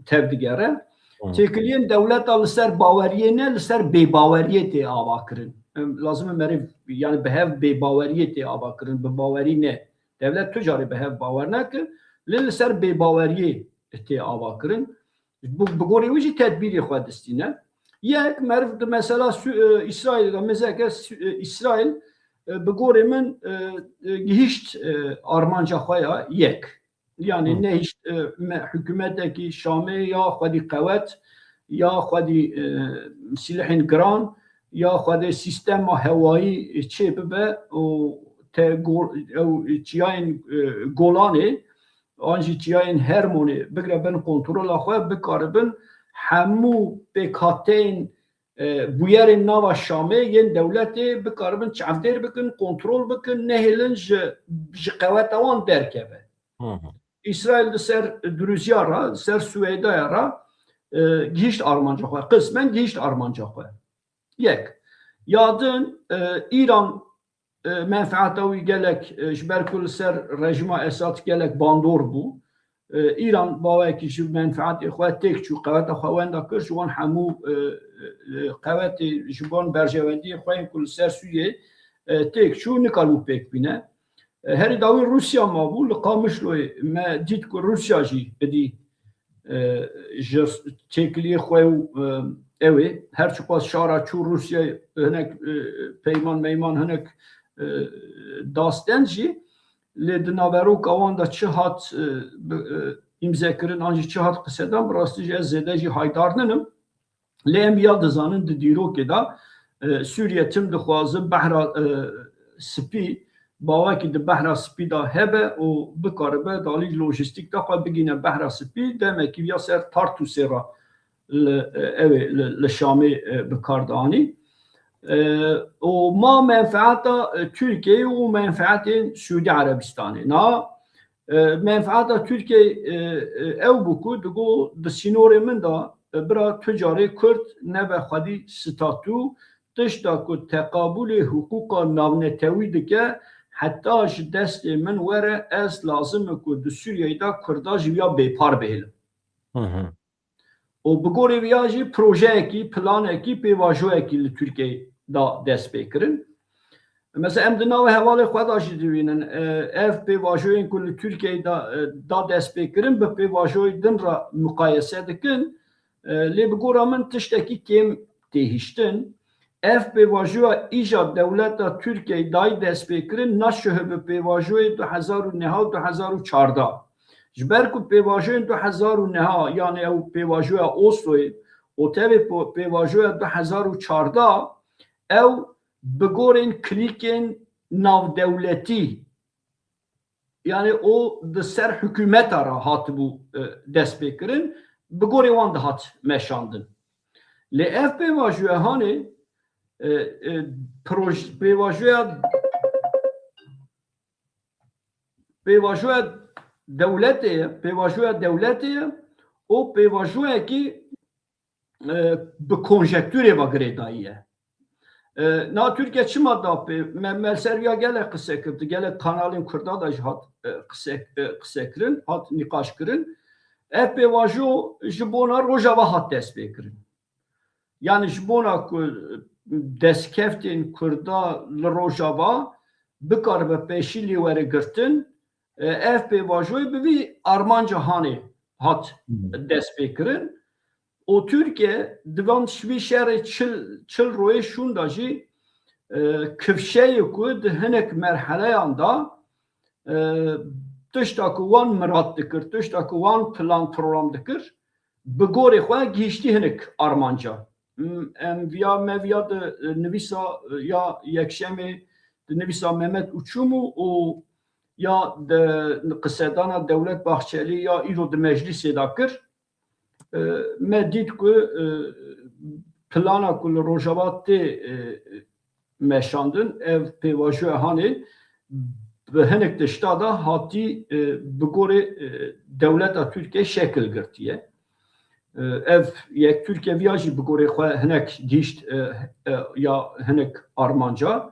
tev digere. Hmm. Têkiliyên dewleta li ser baweriyê ne, li ser bêbaweriyê tê avakirin. Em, lazim e meriv, yani bi hev bêbaweriyê tê avakirin, bi bawerî ne. Dewlet tu carê bi hev bawer neke, lê li ser bêbaweriyê tê avakirin. Bi, bi gorî wî jî tedbîrê xwe distîne. Yek, meriv di mesela Sü- e, Îsraîlê de mêzeke Sü- e, Îsraîl, e, bi gorê min, e, e, gihîşt, e, armanca xwe ya yek. Yanî Hı. nehişt, e, me- hikûmetekî Şamê ya xwedî qewet, ya xwedî, e, silehên giran, ya xwedî sîstema hewayî çê bibe û te gol, ew çiyayên, e, Golanê, an jî çiyayên Hermonê bigre bin kontrola xwe, bikaribin hemû pêkhateyên, e, bûyerên nava Şamê yên dewletê bikaribin çavdêr bikin, kontrol bikin, nehêlin ji, ji qeweta wan derkeve. Hı hı. Îsraîl di ser Drûzya re, di ser Swêdaya re, e, gihîşt armanca xwe. Qismen gihîşt armanca xwe. Yek. Ya din, e, Îran, e, menfeeta wî gelek, e, ji ber ku li ser rejîma Esad gelek bandor bû. E, Îran bawekî ji menfeetê xwe têk çû, qeweta xwe wenda kir, ji wan hemû, e, e, qewetê ji wan berjewendiyê xwe yên ku li ser Sûriyê, e, têk çû, nikar wî pêk bîne. E, herî dawî Rûsya mabû, li Qamişloyê me dît ku Rûsya jî bidî, e, ji têkiliyê xwe û, e, ew ê. Her çiqas şara çû Rûsyayê hinek, e, peyman meyman hinek, e, dasten jî, lê di naveroka wan de çi hat, e, bi, e, îmzekirin an jî çi hat qisedan, bi rastî jî ez zêde jî haydar ninim. Lê em ya dizanin di dîrokê de, e, Sûriye tim dixwaze Behra, e, Spî, bawekî di Behra Spî de hebe û bikaribe dalî lojîstîk de xwe bigîne Behra Spî, demekî ya ser Tartûsê re li, e, ew ê li, li Şamê, e, bi kar dianî. E, û ma menfeeta, e, Tirkiyeyê û menfeetên Sûdî Erebistanê. Na, e, menfeeta Tirkiyeyê, e, e, ew bû ku digo di sînorê min de, e, bira tu carê Kurd nebe xwedî statû, tişta ku teqabûlê hiqûqa navnetewî dike, heta ji destê min were, ez lazim e ku di Sûriyeyê de Kurda ji ya bêpar bihêlim. Hı hı. Û bi gorî viya jî projeyekî, planekî, pêvajoyekî li Tirkiyeyê da dest pê kirin. Mesela em di nava hevalê xwe de jî dibînin, e, ev pêvajoyên ku li Tirkiyeyê da, e, da dest pê kirin, bi pêvajoyê din re muqayese dikin. E, lê bi gora min tiştekî kêm tê hiştin. Ev pêvajoya îja dewleta Tirkiyeyê dayî destpêkirin naşihibe pêvajoyê du hezar û neh û du hezar û çardeh. Ji ber ku pêvajoyên du hezar û neh, yanî ew pêvajoya Osloyê û tevê po- pêvajoya du hezar û çardeh, ew bi gorên klîkên navdewletî, yanî o di ser hikûmeta re hatibû, e, destpêkirin, bi gorê wan dihat meşandin. Lê ev pêvajoya hanê, e, e, proj-, pêvajoya, pêvajoya dewletê ye, pêvajoya dewletê ye, o pêvajoyekî e, bi konjektûrê ve girêdayî ye. E, na Tirkiye çima da pê, me, me ser ya gelek qise kir, di gelek kanalên Kurda de jî hat, e, qise, e, qise kirin, hat nîqaş kirin. Ev pêvajo ji bona Rojava hat dest pê kirin. Yanî ji bona ku destkeftên Kurda li Rojava bikaribe pêşî lê were girtin, e, ev pêvajoyê bi vî armanca hanê hat Hmm. dest pê kirin. Û Tirkiye di van şivî şerê çil, çil royê şûn de jî, e, kifşeyê ku di hinek merheleyan de, e, tişta ku wan mirad dikir, tişta ku wan plan program dikir, bi gorê xwe gihiştî hinek armanca. M-, em viya, me viya di, e, nivîsa, e, ya Yekşemê, di nivîsa Mehmet Uçûmû û ya di qisedana Dewlet Bahçelî ya îro di meclîsê de kir. E, me dît ku, e, plana ku li Rojava tê, e, meşandin, ev pêvajoya hanê bi hinek tişta de hatî, e, bi gorê, e, dewleta Tirkiye şekil girtiye. E, ev yek Tirkiye viya jî bi gorê xwe hinek gihîşt, e, e, ya hinek armanca.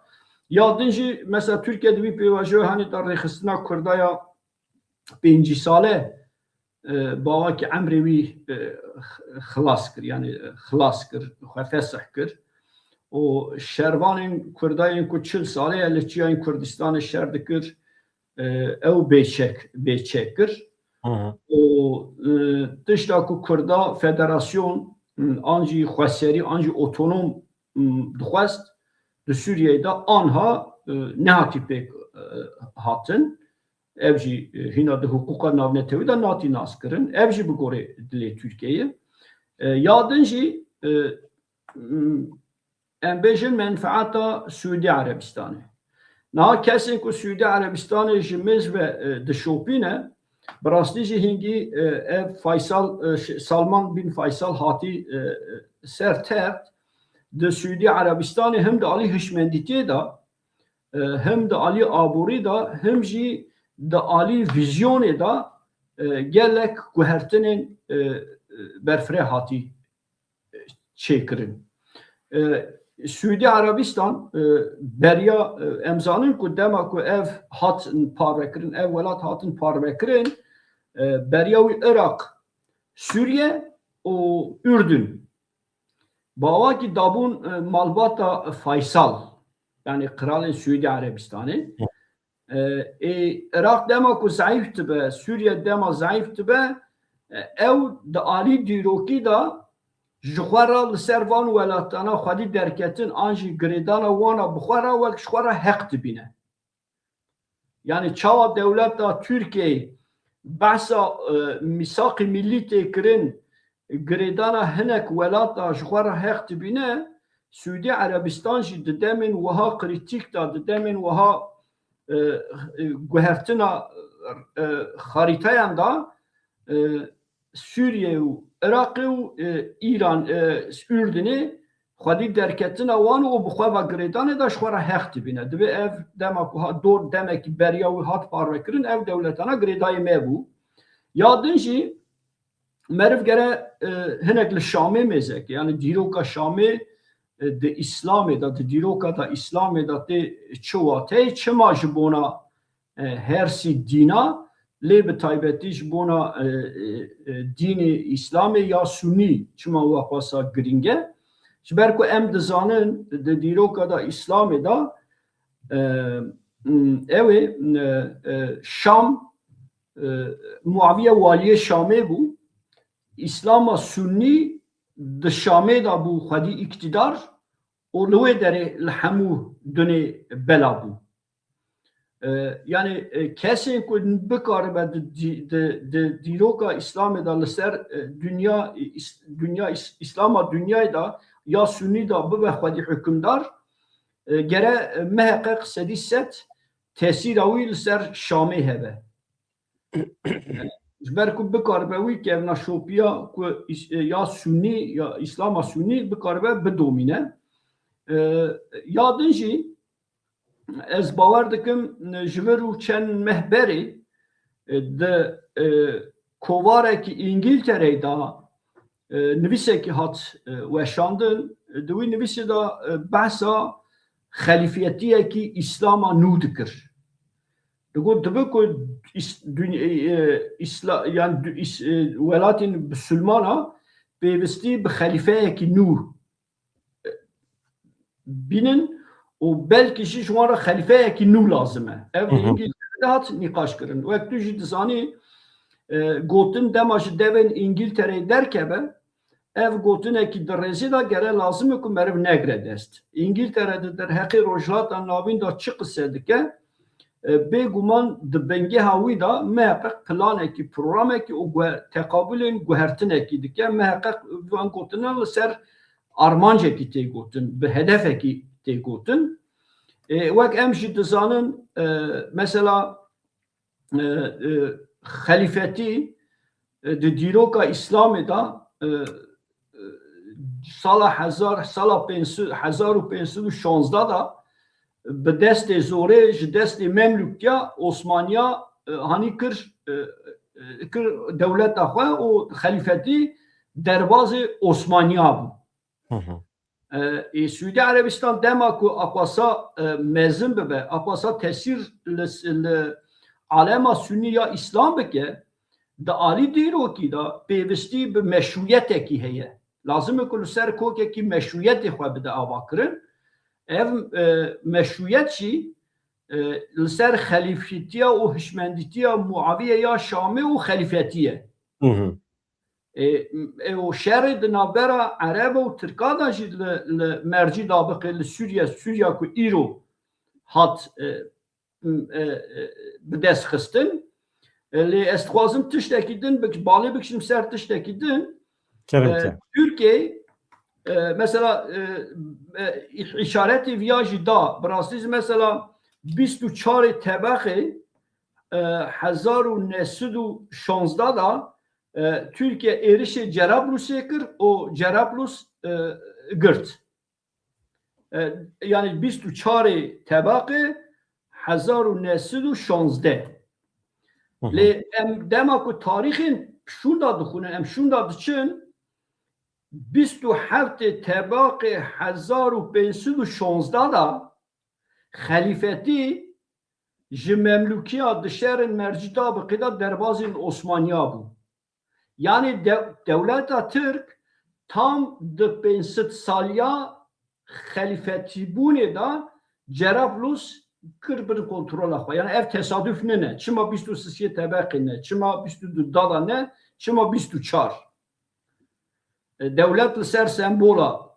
Ya din jî mesela Tirkiye di vî pêvajoya hanê de rêxistina Kurda ya pêncî sale, e, bawakî emrê wî, e, x-, xilas kir, yanî, e, xilas kir, xwe fesih kir. Û şervanên Kurda yên ku çil sale ye li çiyayên Kurdistanê şer dikir, e, ew bêçek, bêçek kir. Hı hı. Û, e, tişta ku Kurda federasyon m, an jî xweserî, an jî otonom, m, dixwest di Sûriyeyê de anha, e, nehatî pêk, e, hatin. Ev jî, e, hîna di hiqûqa navnetewî de nehatî naskirin. Ev jî bi gorê dilê Tirkiyeyê. E, ya din jî, e, m, em bêjin menfeeta Sûdî Erebistanê. Niha kesên ku Sûdî Erebistanê ji mêz ve, e, dişopîne, bi rastî jî hingî, e, ev Faysal, e, ş-, Salman bin Faysal hatî, e, ser text, di Sûdî Erebistanê him di alî hişmendîtiyê de, e, him di alî aborî de, him jî di alî vîzyonê de, e, gelek guhertinên, e, e, berfireh hatî çêkirin. E, Sûdî Erebistan, e, beriya, e, em zanin ku dema ku ev hat parvekirin, ev welat hatin parvekirin, e, beriya wî Iraq, Sûriye û Urdun. Bi awakî dabûn, e, malbata Faysal, yanî qiralên Sûdî Erebistanê. E, ê, Iraq dema ku zeîf dibe, Sûriye dema zeîf dibe, e, ew di alî dîrokî de ji xwe re li ser van welatana xwedî derketin an jî girêdana wana bi xwe re wek ji xwe re heq dibîne. Yanî çawa dewleta Tirkiyeyê behsa, e, mîsaqî millî tê kirin, girêdana hinek welata ji xwe re heq dibîne, Sûdî Erebistan jî di demên wiha krîtîk de, di demên wiha, e, e, guhertina, e, xarîteyan de, e, Sûriye û Iraqê û, e, Îran, e, Urdunê xwedî derketina wan û bi xwe ve girêdanê de ji xwe re heq dibîne. Divê ev dema ku hat dor demekî beriya wî hat parvekirin, ev dewletana girêdayî me bû. Ya din jî meriv gere, e, hinek li Şamê mêzeke, yanî dîroka Şamê, e, di Îslamê de, di dîroka da Îslamê de tê çi wateyê, çima ji bona, e, hersî dîna, lê bi taybetî ji bona, e, e, e, dînê Îslamê ya Sunî çima wexwasa girîng e? Ji ber ku em dizanin di dîroka da Îslamê de, e, m, ew ê, e, e, Şam, e, Muaviye waliyê Şamê bû. Îslama Sunnî di Şamê de bû xwedî îktidar û li wê derê li hemû dunê bela bû. E, yanî, e, kesên ku bikaribe di, di, di, di dîroka Îslamê de li ser, e, dinya, îs-, dinya îs-, Îslama dinyayê de ya Sunnî de bibe xwedî hukimdar, e, gere, e, miheqeq sedî sed tesîra wî li ser Şamê hebe. Ji ber ku bikaribe wî kevnaşopiya ku îs-, e, ya Sunnî, ya Îslama Sunnî bikaribe bidomîne. E, ya din jî ez bawer dikim, e, ji vir û çend meh berê, e, di, e, kovarekî Îngiltereyê de, e, nivîsekî hat, e, weşandin. Di wî nivîsê de, e, behsa xelîfetiyekî Îslama nû dikir. Digot, dibe ku îs-, dun-, e, e, îsla-, yan du-, îs-, e, welatên bisilmana pêwistî bi xelîfeyekî nû, e, bînin û belkî jî ji wan re xelîfeyekî nû lazim e. Ev di Hı hı. Îngiltere de hat nîqaş kirin. Wek tu jî dizanî, e, gotin dema ji devên Îngiltereyê derkeve, ev gotinekî di rêzê de gere lazim e ku meriv negre dest. Îngiltere di derheqê Rojhilata Navîn de çi qise dike, e, bêguman di bingeha wî de miheqeq planekî, programekî û guhe-, teqabulên guhertinekî dike. Miheqeq van gotinan li ser armancekî tê gotin, bi hedefekî tê gotin. E, wek em jî dizanin, e, mesela, e, e, xelîfetî, e, di dîroka Îslamê de, e, e, sala hezar, sala pênc sed, hezar û pênc sed û şanzdeh de bi destê zorê, ji destê Memlûkiya, Osmaniya, e, hanî kir, e, e, kir dewleta xwe û xelîfetî derbazê Osmaniya bû. Hı hı. E, ê Sûdî Erebistan dema ku aqwasa, e, mezin bibe, aqwasa tesîr li, li alema Sunnî ya Îslam bike, di alî dîrokî de pêwistî bi meşrûyetekî heye. Lazim e ku li ser kokekî meşrûyetê xwe bide avakirin. Ev, e, meşrûyet jî, e, li ser xelîfetiya û hişmendîtiya Muaviye ya Şamê û xelîfetî ye. Hı hı. Ê, ê, û şerê di navbera Ereb û Tirka de jî li, li mercî dabiqê li Sûriye, Sûriya ku îro hat, e, e, e, bi dest xistin. E, lê ez dixwazim tiştekî din bik-, balê bikişim ser tiştekî din. Kerem E, ke. Tirkiye, e, mesela, e, e, î-, îşaretê viya jî da. Bi rastî jî mesela bîst û çarê Tebaxê, e, hezar û neh sed û şazdeh da, e, Tirkiye êrişê Cerablusê kir û Cerablus, e, girt. E, yani bîst û çarê Tebaxê hezar û neh sed û şazdeh. Hı hı. Lê em dema ku tarîxên şûnda dixwînin, em şûnda diçin, bîst û heftê Tebaxê hezar û pênc sed û şazdeh da xelîfetî ji Memlûkiya di şerên mercî dabiqê de derbazên Osmaniya bû. Yani de-, dewleta Tirk tam di pênc sed saliya xelîfetîbûnê de Cerablus kir bin kontrola xwe. Yani ev tesaduf nine. Çima bîst û sisê Tebaxê ne? Çima bîst û du da ne? Çima bîst û çar? E, dewlet li ser sembola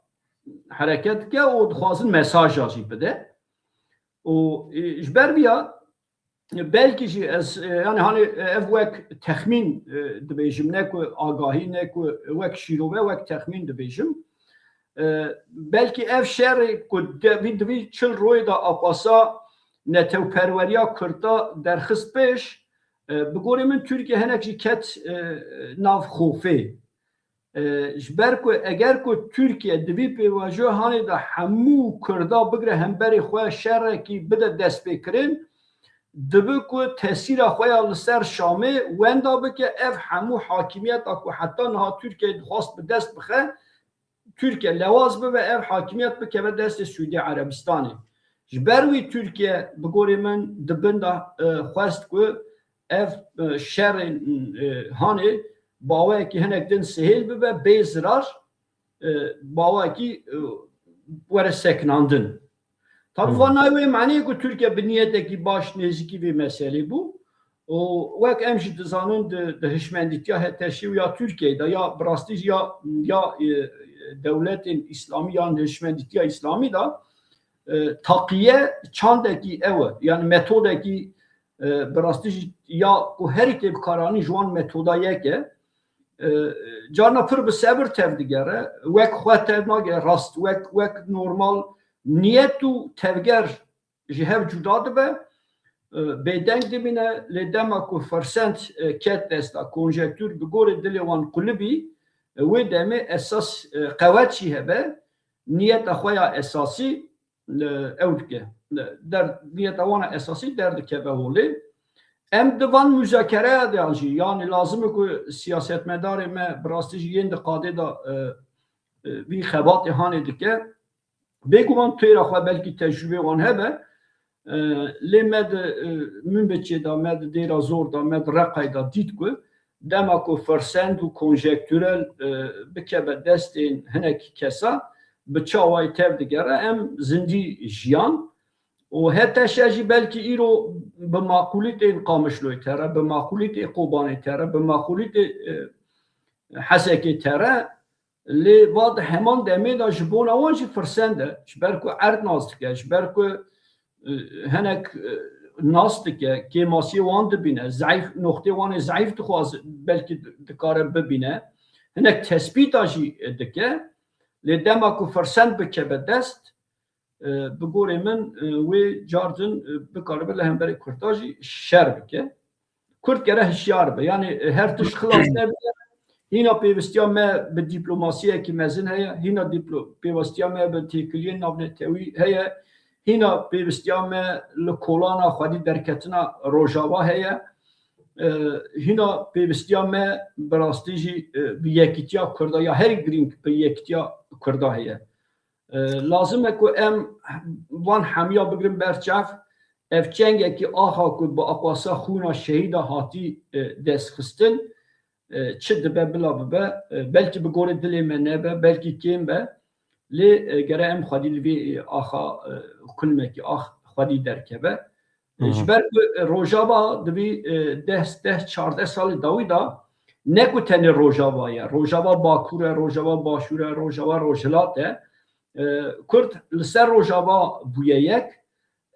hereket dike û dixwazin mesaja jî bide. Û, e, ji ber vîya, e, belkî jî ez, e, yani hani, e, ev wek texmîn, e, dibêjim, ne ku agahî, ne ku wek şîrove, wek texmîn dibêjim. E, belkî ev şerê ku de-, vî, di vî çil royê de aqwasa netewperweriya Kurda derxist pêş, e, bi gorê min Tirkiye hinek jî ket, e, nav xofê. E, ji ber ku eger ku Tirkiye di vî pêvajoya hanê de hemû Kurda bigire hemberê xwe şerekî bide destpêkirin, dibe ku tesîra xwe ya li ser Şamê wenda bike, ev hemû hakimiyeta ku heta niha Tirkiye dixwast bi dest bixe, Tirkiye lewaz bibe, ev hakimiyet bikeve destê Sûdî Erebistanê. Ji ber wî Tirkiye bi gorê min di bin de, e, xwest ku ev, e, şerên, e, hanê baweyekî hinek din sihêl bibe, bê zirar, e, baweyekî, e, were sekinandin. Tabi Hmm. van nayê wê maneyê ku Tirkiye bi niyetekî baş nêzîkî vê meselê bû. Û wek em jî dizanin di, di hişmendîtiya H T Ş û ya Tirkiyeyê de ya bi rastî jî ya, ya, e, dewletên îslamî yan hişmendîtiya îslamî de, e, taqiye çandekî ew e. Yani metodekî, e, bi rastî jî ya ku herî tê bikaranîn ji wan metoda yek e. E, carna pir bi sebir tev digere. Wek xwe tev nagere rast. Wek, wek normal niyet û tevger ji hev cuda dibe, e, bêdeng dimîne, lê dema ku firsend, e, ket desta, konjektûr bi gorê dilê wan qulibî, e, wê demê esas, e, qewet jî hebe, niyeta xwe ya esasî, e, ew dike. E, der, niyeta wan a esasî derdikeve holê. Em di van muzakereya de jî, yanî lazim e ku siyasetmedarê me bi rastî jî yên di qadê de, e, e, vî xebatê hanê dike. Bêguman têra xwe belkî tecrûbê wan hebe, e, lê me di, e, Minbiçê de, me di Dêra Zor de, me di Reqay de dît ku dema ku firsend û konjektûrel, e, bikeve destên hinek kesa, bi çawayî tev digere, em zindî jiyan. Û H T Ş jî belkî îro bi maqûlîtên Qamişloyê tere, bi maqûlîtê Kobanê tere, bi maqûlîtê, e, Hesekê tere, lê va di heman demê de ji bona wan jî firsend e. Ji ber ku erd nas dike, ji ber ku, e, hinek, e, nas dike, kêmasiyê wan dibîne, zeîf, noqtê wan ê zeîf dixwaze, belkî di-, dikare bibîne. Hinek tespîta jî dike. Lê dema ku firsend bikeve dest, e, bi gorê min, e, wê car din, e, bikaribe li hemberê Kurda jî şer bike. Kurd gere hişyar be. Yani, e, her tişt xilas nebike. Hîna pêwistiya me bi dîplomasiyekî mezin heye. Hîna dîplo-, pêwestiya me bi têkiliyên navnetewî heye. Hîna pêwistiya me li kolana xwedî derketina Rojava heye. E, hîna pêwistiya me bi rastî jî, e, bi yekîtiya Kurda ya herî girîng bi yekîtiya Kurda heye. E, lazim e ku em van hemiya bigrin ber çav. Ev çengekî axa ku bi aqwasa xûna şehîda hatî, e, destxistin, e, çi dibe bila bibe, e, belkî bi gorê dilê me nebe, belkî kêm be, lê, e, gere em xwedî li vê, e, axa, e, kulmekî ax xwedî derkeve. E, Hı hı. Ji ber ku, e, Rojava di vî, e, deh, deh, çardeh salê dawî de Ne ku tenê Rojava ye. Rojava Bakur e, Rojava Başûr e, Rojava Rojhilat e. E, Kurd li ser Rojava bûye yek.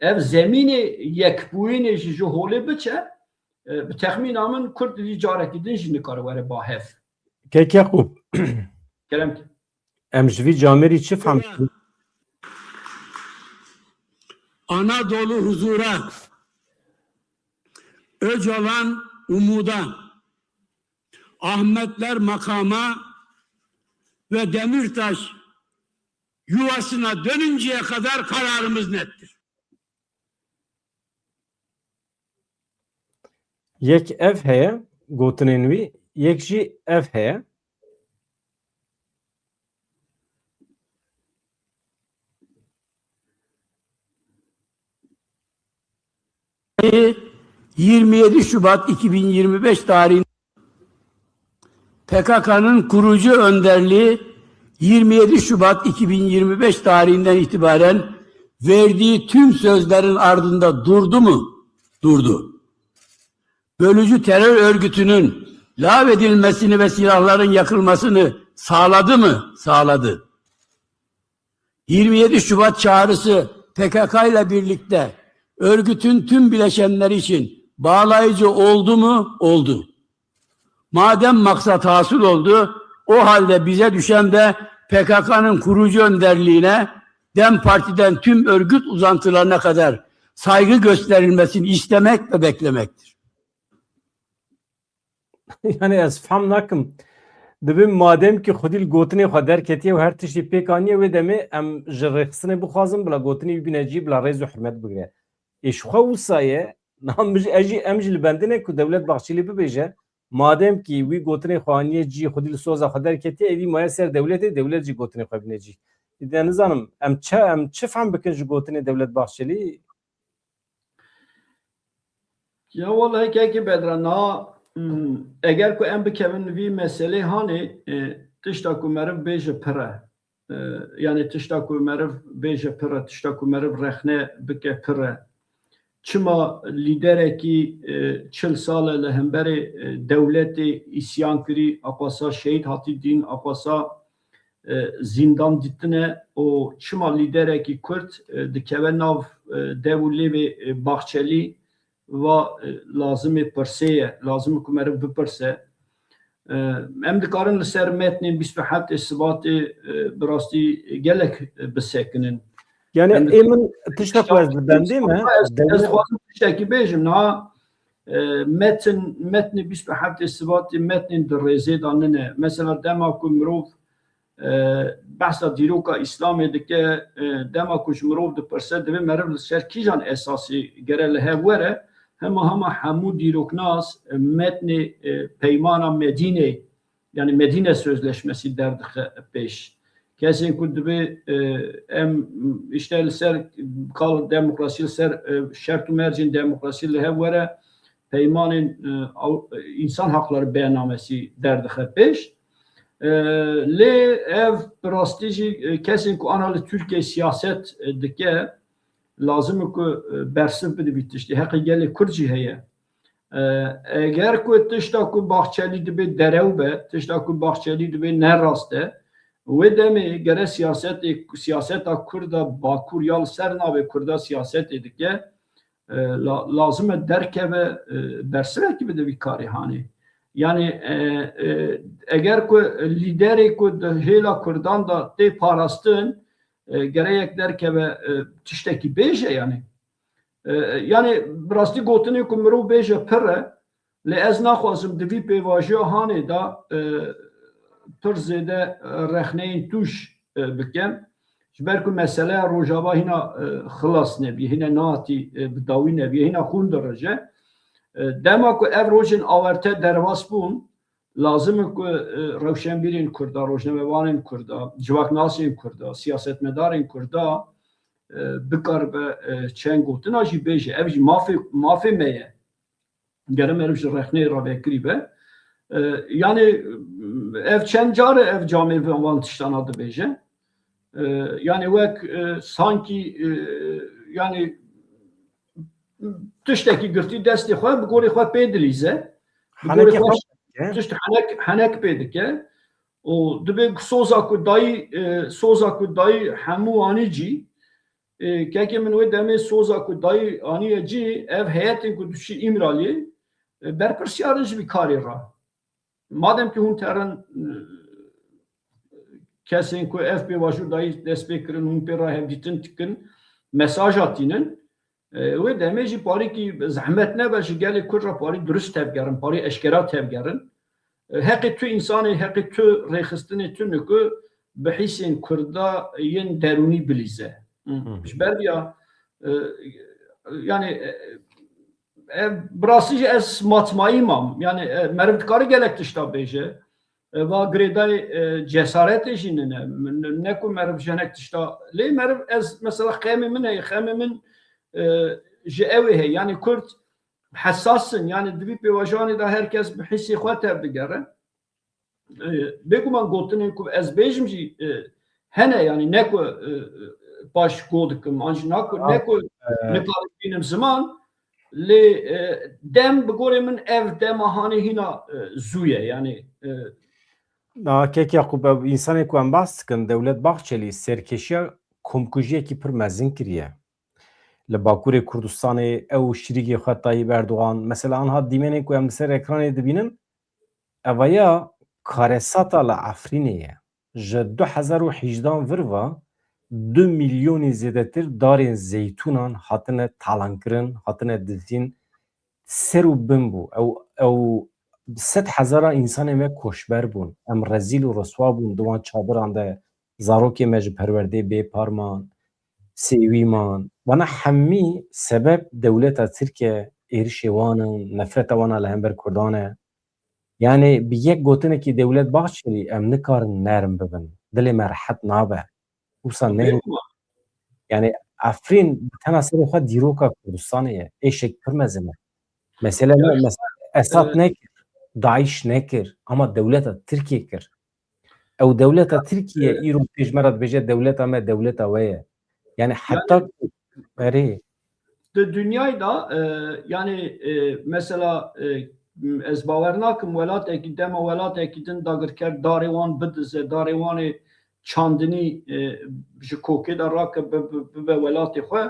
Ev zemînê yekbûyînê jî ji holê biçe, e, bi texmîna min Kurd vî carekî din jî nikare were ba hev. Kek Yaqûb, Kerem ki. Em ji vî camêrî çi fehm dikin? Anadolu huzura, Öcalan umuda, Ahmetler makama ve Demirtaş yuvasına dönünceye kadar kararımız nettir. Yek ev heye, gotinên wî, yek jî ev heye. Yirmi yedi Şubat iki bin yirmi beş tarihinde P K K'nın kurucu önderliği yirmi yedi Şubat iki bin yirmi beş tarihinden itibaren verdiği tüm sözlerin ardında durdu mu? Durdu. Bölücü terör örgütünün lağvedilmesini ve silahların yakılmasını sağladı mı? Sağladı. Yirmi yedi Şubat çağrısı P K K ile birlikte örgütün tüm bileşenleri için bağlayıcı oldu mu? Oldu. Madem maksat hasıl oldu, o halde bize düşen de P K K'nın kurucu önderliğine, DEM Parti'den tüm örgüt uzantılarına kadar saygı gösterilmesini istemek ve beklemektir. Yani ez fehm nakim. Dibê madem ki xwedî li gotinê xwe derketiye û her tiştî pêk aniye, wê demê em ji rêxistinê bixwazin bila gotinê wî bîne cî, bila rêz û hurmet bigire. Ê ji xwe wisa ye, niha min jî, ez jî, em jî li bendê ne ku Dewlet Bahçelî bibêje, madem ki wî gotinê xwe aniye cî, xwedî li soza xwe derketiye, êdî maye ser dewletê, dewlet jî gotinê xwe bîne cî. Êdî nizanim, em çi, em çi fehm bikin ji gotinê Dewlet Bahçelî? Ya wallahî kekê Bedran, na, hmm, eger ku em bikevin vî meselê hanê, e, tişta ku meriv bêje pir e. E, yanî tişta ku meriv bêje pir e, tişta ku meriv rexne bike pir e. Çima lîderekî, e, çil sal e li hemberê, e, dewletê îsyan kirî, aqasa şehîd hatî dîn, aqasa e, zîndan dîtine û çima lîderekî Kurd, e, dikeve nav, e, dev û lêvê, e, Bahçelî va, e, lazimê pirsê ye, lazim e ku meriv bipirse. E, em dikarin li ser metnên bîst û heftê Sibatê, e, bi rastî gelek, e, bisekinin. Yani Em ê min tiştek ku ez li bendê me, ez, ez dixwazim tiştekî bêjim. Niha, e, metin, metnê bîst û heftê Sibatê metnên di rêzê de nine. Mesela dema ku mirov e, behsa dîroka Îslamê dike, e, dema ku ji mirov dipirse, divê meriv li ser kîjan esasî gere li hev were, hema hema hemû dîroknas, e, metnê, e, peymana Medînê, yani Medîne Sözleşmesi derdixe pêş. Kesên ku divê, e, em işte li ser kal demokrasî, li ser, e, şert û mercên demokrasî li hev were, peymanên, e, Ew-, Însan Hakları Beyannamesi derdixe pêş. E, lê ev bi rastî jî, e, kesên ku ana li Tirkiyeyê siyaset, e, dike, lazim e ku, e, bersiv bide vî tiştî. Heqê gelê Kurd jî heye. E, eger ku tişta ku Bahçelî dibê derew be, tişta ku Bahçelî dibê ne rast e, wê demê gere siyasetê, siyaseta Kurda Bakur ya li ser navê Kurda siyasetê dike, e, la-, lazim e derkeve, e, bersivekî bide vî karê hanê. Yani, e, e, eger ku lîderê ku di hêla Kurdan de tê parastin, e, gerek derkeve, e, tiştekî bêje yani. E, yani bi rastî gotinê ku mirov bêje pir e, lê ez naxwazim di vî pêvajoya hanê de, e, pir zêde, e, rexneyên tûj, e, bikim. Ji ber ku meseleya Rojava hîna, e, xilas nebî, hîna nehatî, e, bi dawî nebî, hîna xûn dirije. E, dema ku ev rojên awarte derbas bûn, lazim e ku, e, rewşenbîrên Kurda, rojnamevanên Kurda, civaknasên Kurda, siyasetmedarên Kurda, e, bikaribe, e, çend gotina jî bêje. Ev jî mafê, mafê me ye. Gere meriv ji rexneyê re vekirî be. E, yani, ev çend car e ev camêr van tiştana dibêje. E, yani wek, e, sankî, e, yani tiştekî girtî destê xwe, bi gorî xwe pê dilîze. Bi gorî Henekê xwe xwe dike. Tişt henek, henek pê dike. Û dibê ku soza ku dayî, e, soza ku dayî hemû anî cî, e, kekê min wê demê soza ku dayî aniye cî, ev heyetên ku dişî Îmraliyê, e, berpirsiyar in ji vî karê re. Madem ki hûn terin, e, kesên ku ev pêvajo dayî dest pê kirin, hûn pê re hevdîtin dikin, mesaja tînin, e, wê demê jî parîkî zehmet nebe ji gelê Kurd re parî durist tevgerin, parî eşkera tevgerin. E, heqê tu însanê, heqê tu rêxistinê tune ku bi hîsên Kurda yên derûnî bilîze. Hı. Hı. Ji ber vîya, e, yani, e, e, bi rastî jî ez matmayî mam. Yani, e, meriv dikare gelek tişta bêje. E, va girêdayê, e, cesaretê jî nine. Ne, ne ku meriv ji hinek tişta. Lê meriv ez mesela xemê min heye, xemê min, e, ji ew ê heye. Yani Kurd hesas in. Yani di vî pêvajoyanê de her kes bi hîsê xwe tevdigere. E, bêguman gotinên ku ez bêjim jî, e, hene, yani ne ku, e, e, paş go dikim, an jî na ku, ne ku, e, nikarim bînim ziman, lê, e, dem bi gorê min ev dema hanê hîna, e, zû ye, yani, e. Na, kek Yaqûb, ev însanê ku em behs dikin, Dewlet Bahçelî serkêşiya komkujiyekî pir mezin kiriye. Li Bakurê Kurdistanê ew û şirîkê xwe Tayyip Erdogan, mesela anha dîmenên ku em li ser ekranê dibînin, evaya karesata li Efrînê ye. Ji du hezar û hejdehan vir ve du milyonî zêdetir darên zeytûnan hatine talankirin, hatine dizîn, ser û bin bû. Ew, ew sed hezara însanên me koçber bûn. Em rezîl û riswa bûn di wan çadiran de. Zarokê me ji perwerdê bê par man, sêwî man. Wana hemî sebeb dewleta Tirk e, êrişê wan in, nefreta wan a li hember Kurdan e. Yani bi yek gotinekî Dewlet Bahçelî em nikarin nerm bibin. Dilê me rehet nabe. Wisa ne. Yani Efrîn bi tena serê xwe dîroka Kurdistanê ye. Êşek pir mezin e. Mesele ne, mes-, Esad nekir, DAIŞ nekir, ama dewleta Tirkiye kir. Ew dewleta Tirkiye îro pêş me re dibêje dewleta me dewleta we ye. Yani heta ku, erê. Di dinyayê de, e, yani, e, mesela, e, ez bawer nakim welatekî, dema welatekî din dagirker darê wan bidize, darê wan ê çandinî, e, ji kokê de rake bi-, bi-, bibe welatê xwe.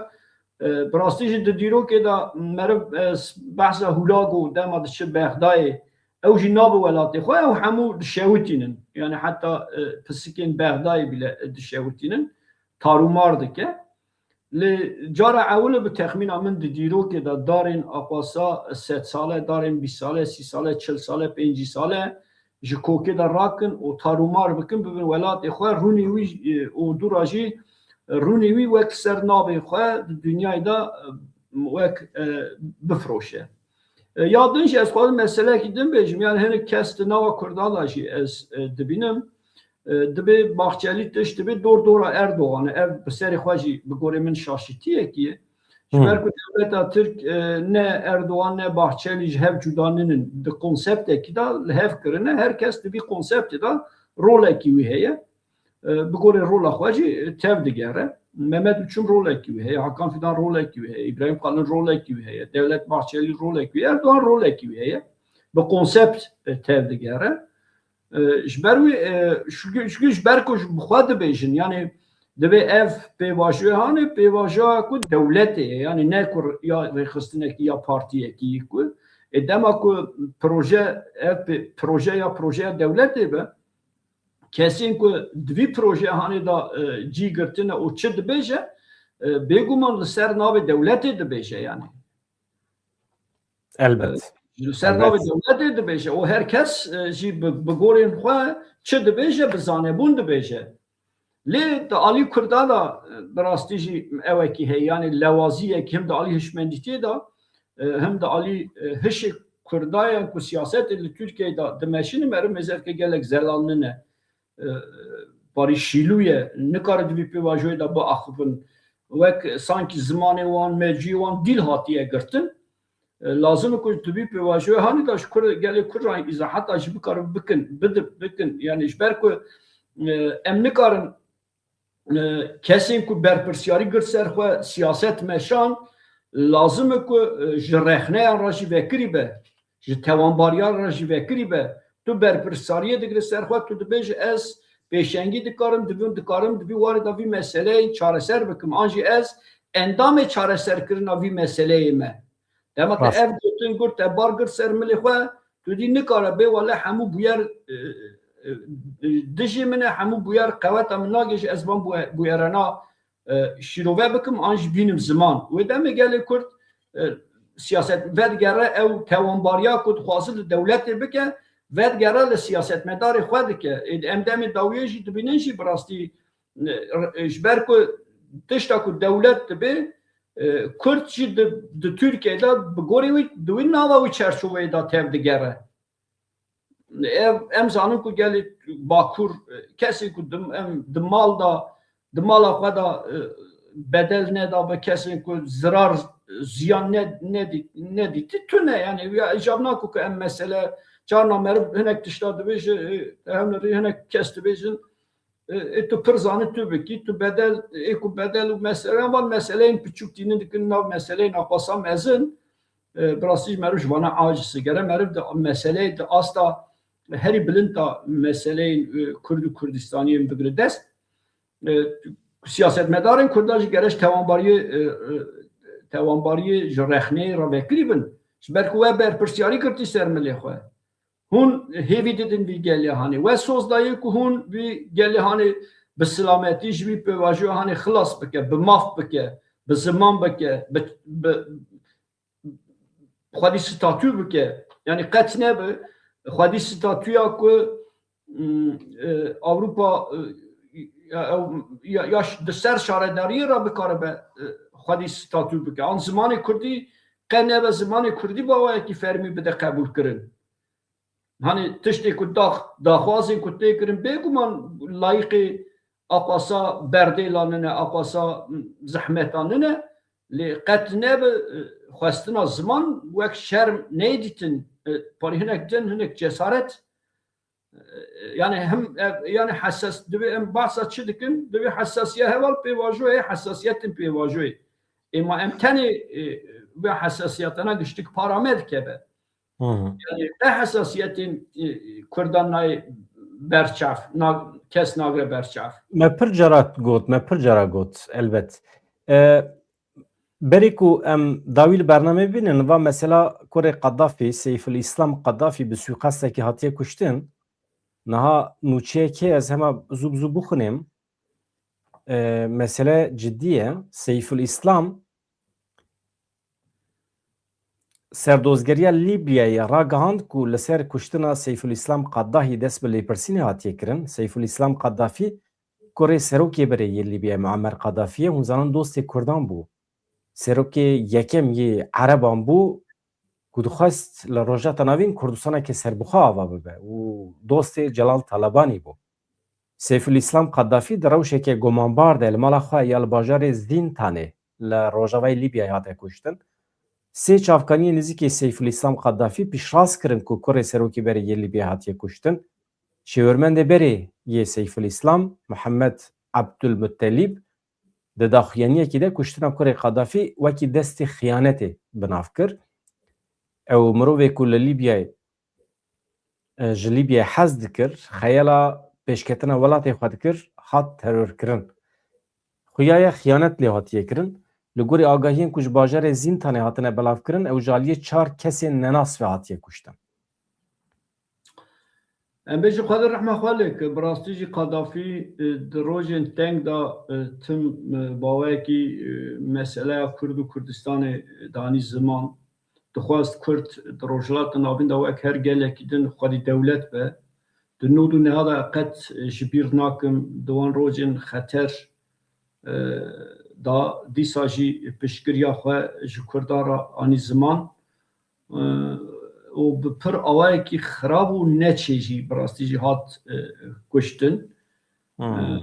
E, bi rastî jî di dîrokê de meriv, e, s-, behsa Hulago dema diçe Bexdayê, ew jî nabe welatê xwe, ew hemû dişewitînin. Yani heta, e, pisikên Bexdayê bile dişewitînin. Tarûmar dike. Lê cara ewil e bi texmîna min di dîrokê de darên aqwasa sed sale, darên bîst sale, sî sale, çil sale, pêncî sale ji kokê de rakin û tarûmar bikin, bibin welatê xwe, rûnê wî, e, û dûra jî rûnê wî wek ser navê xwe di dinyayê de, e, wek, e, bifroşe. E, ya din jî ez xwazim meselekî din bêjim, yani hinek kes di nava Kurdan de jî ez, e, dibînim. E, dibê Bahçelî tişt dibê dor dora Erdogan e. Ev bi serê xwe jî bi gorê min şaşîtiyekî ye. Ji Hmm. ber ku dewleta Tirk, e, ne Erdogan ne Bahçelî ji hev cuda ninin. Di konseptekî de li hev kirine. Her kes di vî konseptê de rolekî wî heye. E, bi gorê rola xwe jî tev digere. Mehmet Uçum rolekî wî heye. Hakan Fidan rolekî wî heye. Îbrahîm Kalin rolekî wî heye. Dewlet Bahçelî rolekî wî heye. Erdogan rolekî wî heye. Bi konsept, e, tev digere. E, ji ber wî, e, çünkü, çünkü ji ber ku ji bi xwe dibêjin, yani divê ev pêvajoya hanê, pêvajoya ku dewletê ye, yani ne ku ya rêxistinekî ya partiyekî ku, e, dema ku proje, ev pê-, proje ya, projeya dewletê be, kesên ku di vî projeya hanê de, e, cî girtine û çi dibêje, e, bêguman li ser navê dewletê dibêje yani. Elbet. Li ser navê dewletê dibêje û her kes, e, jî bi, bi gorên xwe çi dibêje, bi zanebûn dibêje. Lê di alî Kurda de, e, bi rastî jî ewekî heye, yanî lewaziyek him di alî hişmendîtiyê de, e, him di alî, e, hişê Kurda ye ku siyasetê li Tirkiyeyê de dimeşîne, meriv mêze dike gelek zelal nine. E, parî şîlû ye, nikare di vî pêvajoyê de biaxivin. Wek sankî zimanê wan, merciyê wan dîl hatiye girtin. E, lazim e ku di vî pêvajoyê hanî de ji Kur-, gelê Kurd re îzahata jî bikarin bikin, bidin, bikin. Yani ji ber ku, e, em nikarin, e, kesên ku berpirsiyarî girt ser xwe siyaset meşan, lazim e ku, e, ji rexneyan re jî vekirî be. ji tewanbariya re jî vekirî be. Tu berpirsariyê digire ser xwe, tu dibêjî ez pêşengî dikarim, divin dikarim, di vî warê de vî meseleyê çareser bikim. An jî ez endamê çareserkirina vî meseleyê me. Dema te Rast. ev gotin gur, te bar gir ser milê xwe, tu dî nikare bê wele hemû bûyer, e, e, e, dijî min e, hemû bûyer qeweta min nagêje ez van bûye-, bûyerena, e, şîrove bikim, an jî bînim ziman. Wê demê gelê Kurd, e, siyaset vedigere ew tewanbariya ku dixwaze li dewletê bike, vedigere li siyasetmedarê xwe dike. Ê, em demê dawiyê jî dibînin jî bi rastî, e, ji ber ku tişta ku dewlet dibe, e, Kurd jî di, di Tirkiyeyê de bi gorî wî, di wî nava wî çerçoveyê de tev digere. Ev, em zanin ku gelê Bakur, e, kesê ku di, em, di mal da, di mala xwe da, e, bedel neda be, kesên ku zirar, ziyan ne-, nedî-, nedîtî tune. Yani, ya, îcab nako ku em mesele, carna meriv hinek tişta dibêje, e, hemlerî hinek kes dibêjin, e, e, tu pir zanî tu bikî, tu bedel, ê ku bedel û mesele, van meseleyên piçûk tînin dikin nav meseleyên aqasa mezin. E, bi rastî jî meriv ji vana aciz e. Gere meriv di meseleyê di asta herî bilind da meseleyên, e, Kurd û Kurdistaniyê bigire dest. E, siyasetmedarên Kurdan jî gere ji tewanbariyê, e, e, tewanbariyê ji rexneyê re vekirî bin. Ji ber ku we berpirsiyarî girtî ser milê xwe. Hûn hêvî didin vî gelê hanê. We soz dayê ku hûn vî gelê hanê bi silametî ji vî pêvajoya hanê xilas bike, bi maf bike, bi ziman bike, bi, bi, xwedî statû bike. Yanî qet nebe xwedî statûya ku, mm, e, Ewropa, e, ya, ew, ya, ya ş-, di ser şaredariyê re bikaribe, e, xwedî statû bike. An zimanê kurdî qe nebe zimanê kurdî bi awayekî fermî bide qebûlkirin. Hani tiştê ku dax-, daxwazên ku tê kirin bêguman layiqê aqasa berdêla nine, aqasa zehmeta nine. Lê qet nebe, e, xwestina ziman wek şerm neyê dîtin. E, parî hinek cin, hinek cesaret. E, yani hem, e, yani hesas, divê em bahsa çi dikin? Divê hesasiya heval pêvajoyê, hesasiyetên pêvajoyê. Ê ma em tenê, e, vê hesasiyetana giştik para me dikeve. Hı hı. Yani ne hesasiyetên, e, Kurdan nayê berçav, na-, kes nagre berçav. Me pir cara got, me pir cara got, elbet. E, berê ku em dawî li bernameyê bînin, va mesela kurê Qedafî, Seyful Îslam Qedafî bi suîqastekî hatiye kuştin. Niha nûçeyekê ez hema zû bi zû bixwinêm. E, mesele cidî ye. Seyful Îslam Serdozgeriya Lîbyayê ragihand ku li ser kuştina Seyful Îslam Qadahî dest bi lêpirsînê hatiye kirin. Seyful Îslam Qadafî kurê serokê berê yê Lîbyayê Muammer Qadafî ye. Hûn zanin dostê Kurdan bû. Serokê yekem yê Ereban bû ku dixwest li Rojhilata Navîn Kurdistaneke serbixwe ava bibe û dostê Celal Talebanî bû. Seyful Îslam Qadafî di rewşeke gumanbar de li mala xwe ya li bajarê Zîntanê li rojavayê Lîbyayê hate kuştin. Sê çavkaniyên nizîkê Seyful Îslam Qadafî piştrast kirin ku kurê serokê berê yê Lîbyayê hatiye kuştin. Şêwirmendê berê yê Seyful Îslam, Mihemed Ebdulmuttelîb, di daxuyaniyekî de kuştina kurê Qadafî wekî destê xiyanetê bi nav kir. Ew mirovê ku li Lîbyayê e, ji Lîbyayê hez dikir, xeyala pêşketina welatê xwe dikir, hat terorkirin. Xuya ye xiyanet lê hatiye kirin. Li gorî agahiyên ku ji bajarê Zîntanê hatine belavkirin, ew ji aliyê çar kesên nenas ve hatiye kuştin. Em bêjin Xwedê rehma xwe lê ke, bi rastî jî Qadafî, e, di rojên teng de, e, tim, e, baweyekî, e, meseleya Kurd û Kurdistanê danî ziman. Dixwest Kurd di Rojhilata Navîn de wek her gelekî din xwedî dewlet be. Di nod û neha de qet ji bîr nakim, di wan rojên xeter, e, da dîsa jî piştgiriya xwe ji Kurdan re anî ziman. E, û bi pir awayekî xirab û neçê jî bi rastî jî hat, e, kuştin. Hmm.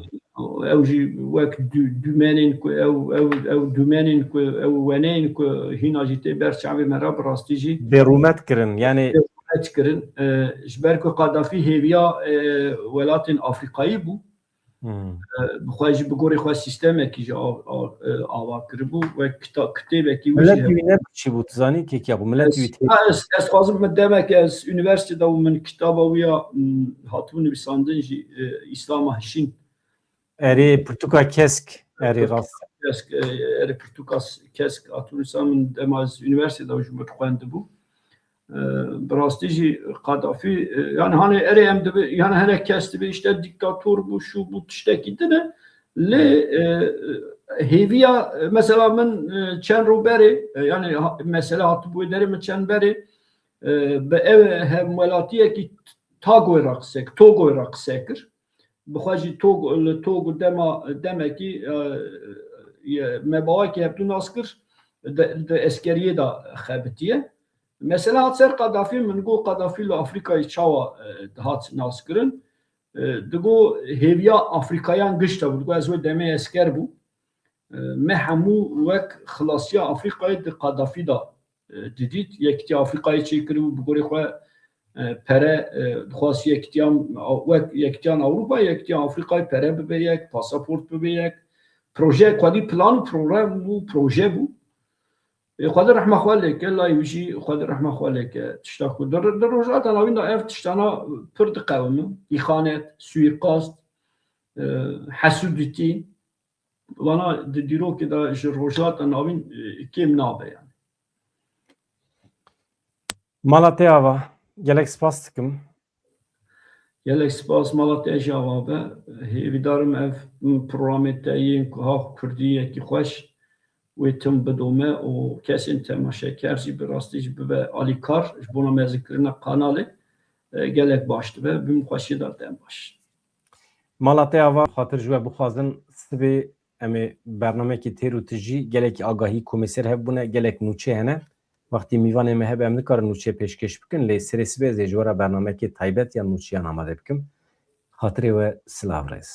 E, ew jî wek dû-, dûmenên ku ew, ew, ew dûmenên ku ew weneyên ku hîna jî tê ber çavê me re bi rastî jî bêrûmet kirin, yani bêrûmet kirin. E, ji ber ku Qadafî hêviya, e, welatên Afrîkayî bû. Hmm. E, bi xwe jî bi gorî xwe sîstemekî jî av, av, e, ava kiribû, wek kita-, kitêbekî wî jî Miletî wî ne çi bû, tu zanî kêkî ya bû? Miletî wî tê- Ha, ez, ez xwazim min demek ez unîversîtê de û min kitaba wî ya, m, hatibû nivîsandin jî, e, Îslama Hişîn. Erê pirtûka Kesk, erê rast. Kesk, e, erê pirtûka Kesk hatibû nivîsan min dema ez unîversîtê de ji min xwendibû. E, bi rastî jî Qadafî, e, yani hani erê em dibi, yani hene kes dibi işte diktator bû, şu bû, tiştekî din e. Lê, e, hêviya, e, mesela min, e, çend rû berê, e, yani ha-, mesele hatibû wê derê min çend berê, e, bi ev hemwelatiyekî Tagoy re qise, Togoy re qise kir. Bi xwe jî Togo, li Togo dema, demekî, e, ye, me bawekî hevdû nas kir, di, di eskeriyê de xebitiye. Mesele hat ser Qadafî, min got Qadafî li Afrîkayê çawa, e, dihat nas kirin. E, digo hêviya Afrîkayan giş de bû. Digo ez wê demê esker bû. E, me hemû wek xilasiya Afrîkayê di Qadafî de, e, didît. Yekîtiya Afrîkayê çêkiribû, bi gorî xwe, e, pere, e, dixwast yekîtiyan, wek yekîtiyan Ewropa, yekîtiyan Afrîkayê pere bibe yek, pasaport bibe yek. Projeyek xwedî plan û program bû, proje bû. Ê, Xwedê rehma xwe lê ke, layê wî jî Xwedê rehma xwe lê ke. Tişta ku di, di Rojhilata Navîn de ev tiştana pir diqewimin. Îxanet, suîqast, e, hesûdîtî. Vana di dîrokê de ji Rojhilata Navîn, e, kêm nabe yani. Mala te ava, gelek spas dikim. Gelek spas, mala te jî ava be. Hêvîdarim ev programê te yên ku ha kurdî yekî xweş wê tim bidome û kesên temaşeker jî bi rastî jî bibe alîkar ji bona mezinkirina kanalê, e, gelek baş dibe. Bi min xweşiyê de dem baş. Mala te ava, xatir ji we bixwazin, sibê em ê bernameyekî têr û tijî, gelekî agahî komê ser hev bûne, gelek nûçe hene. Wextî mîvanê me hebe em nikarin nûçe pêşkêş bikin, lê serê sibê ez ê ji we re bernameyekê taybet yan nûçeyan amade bikim. Xatirê we, silav rêz.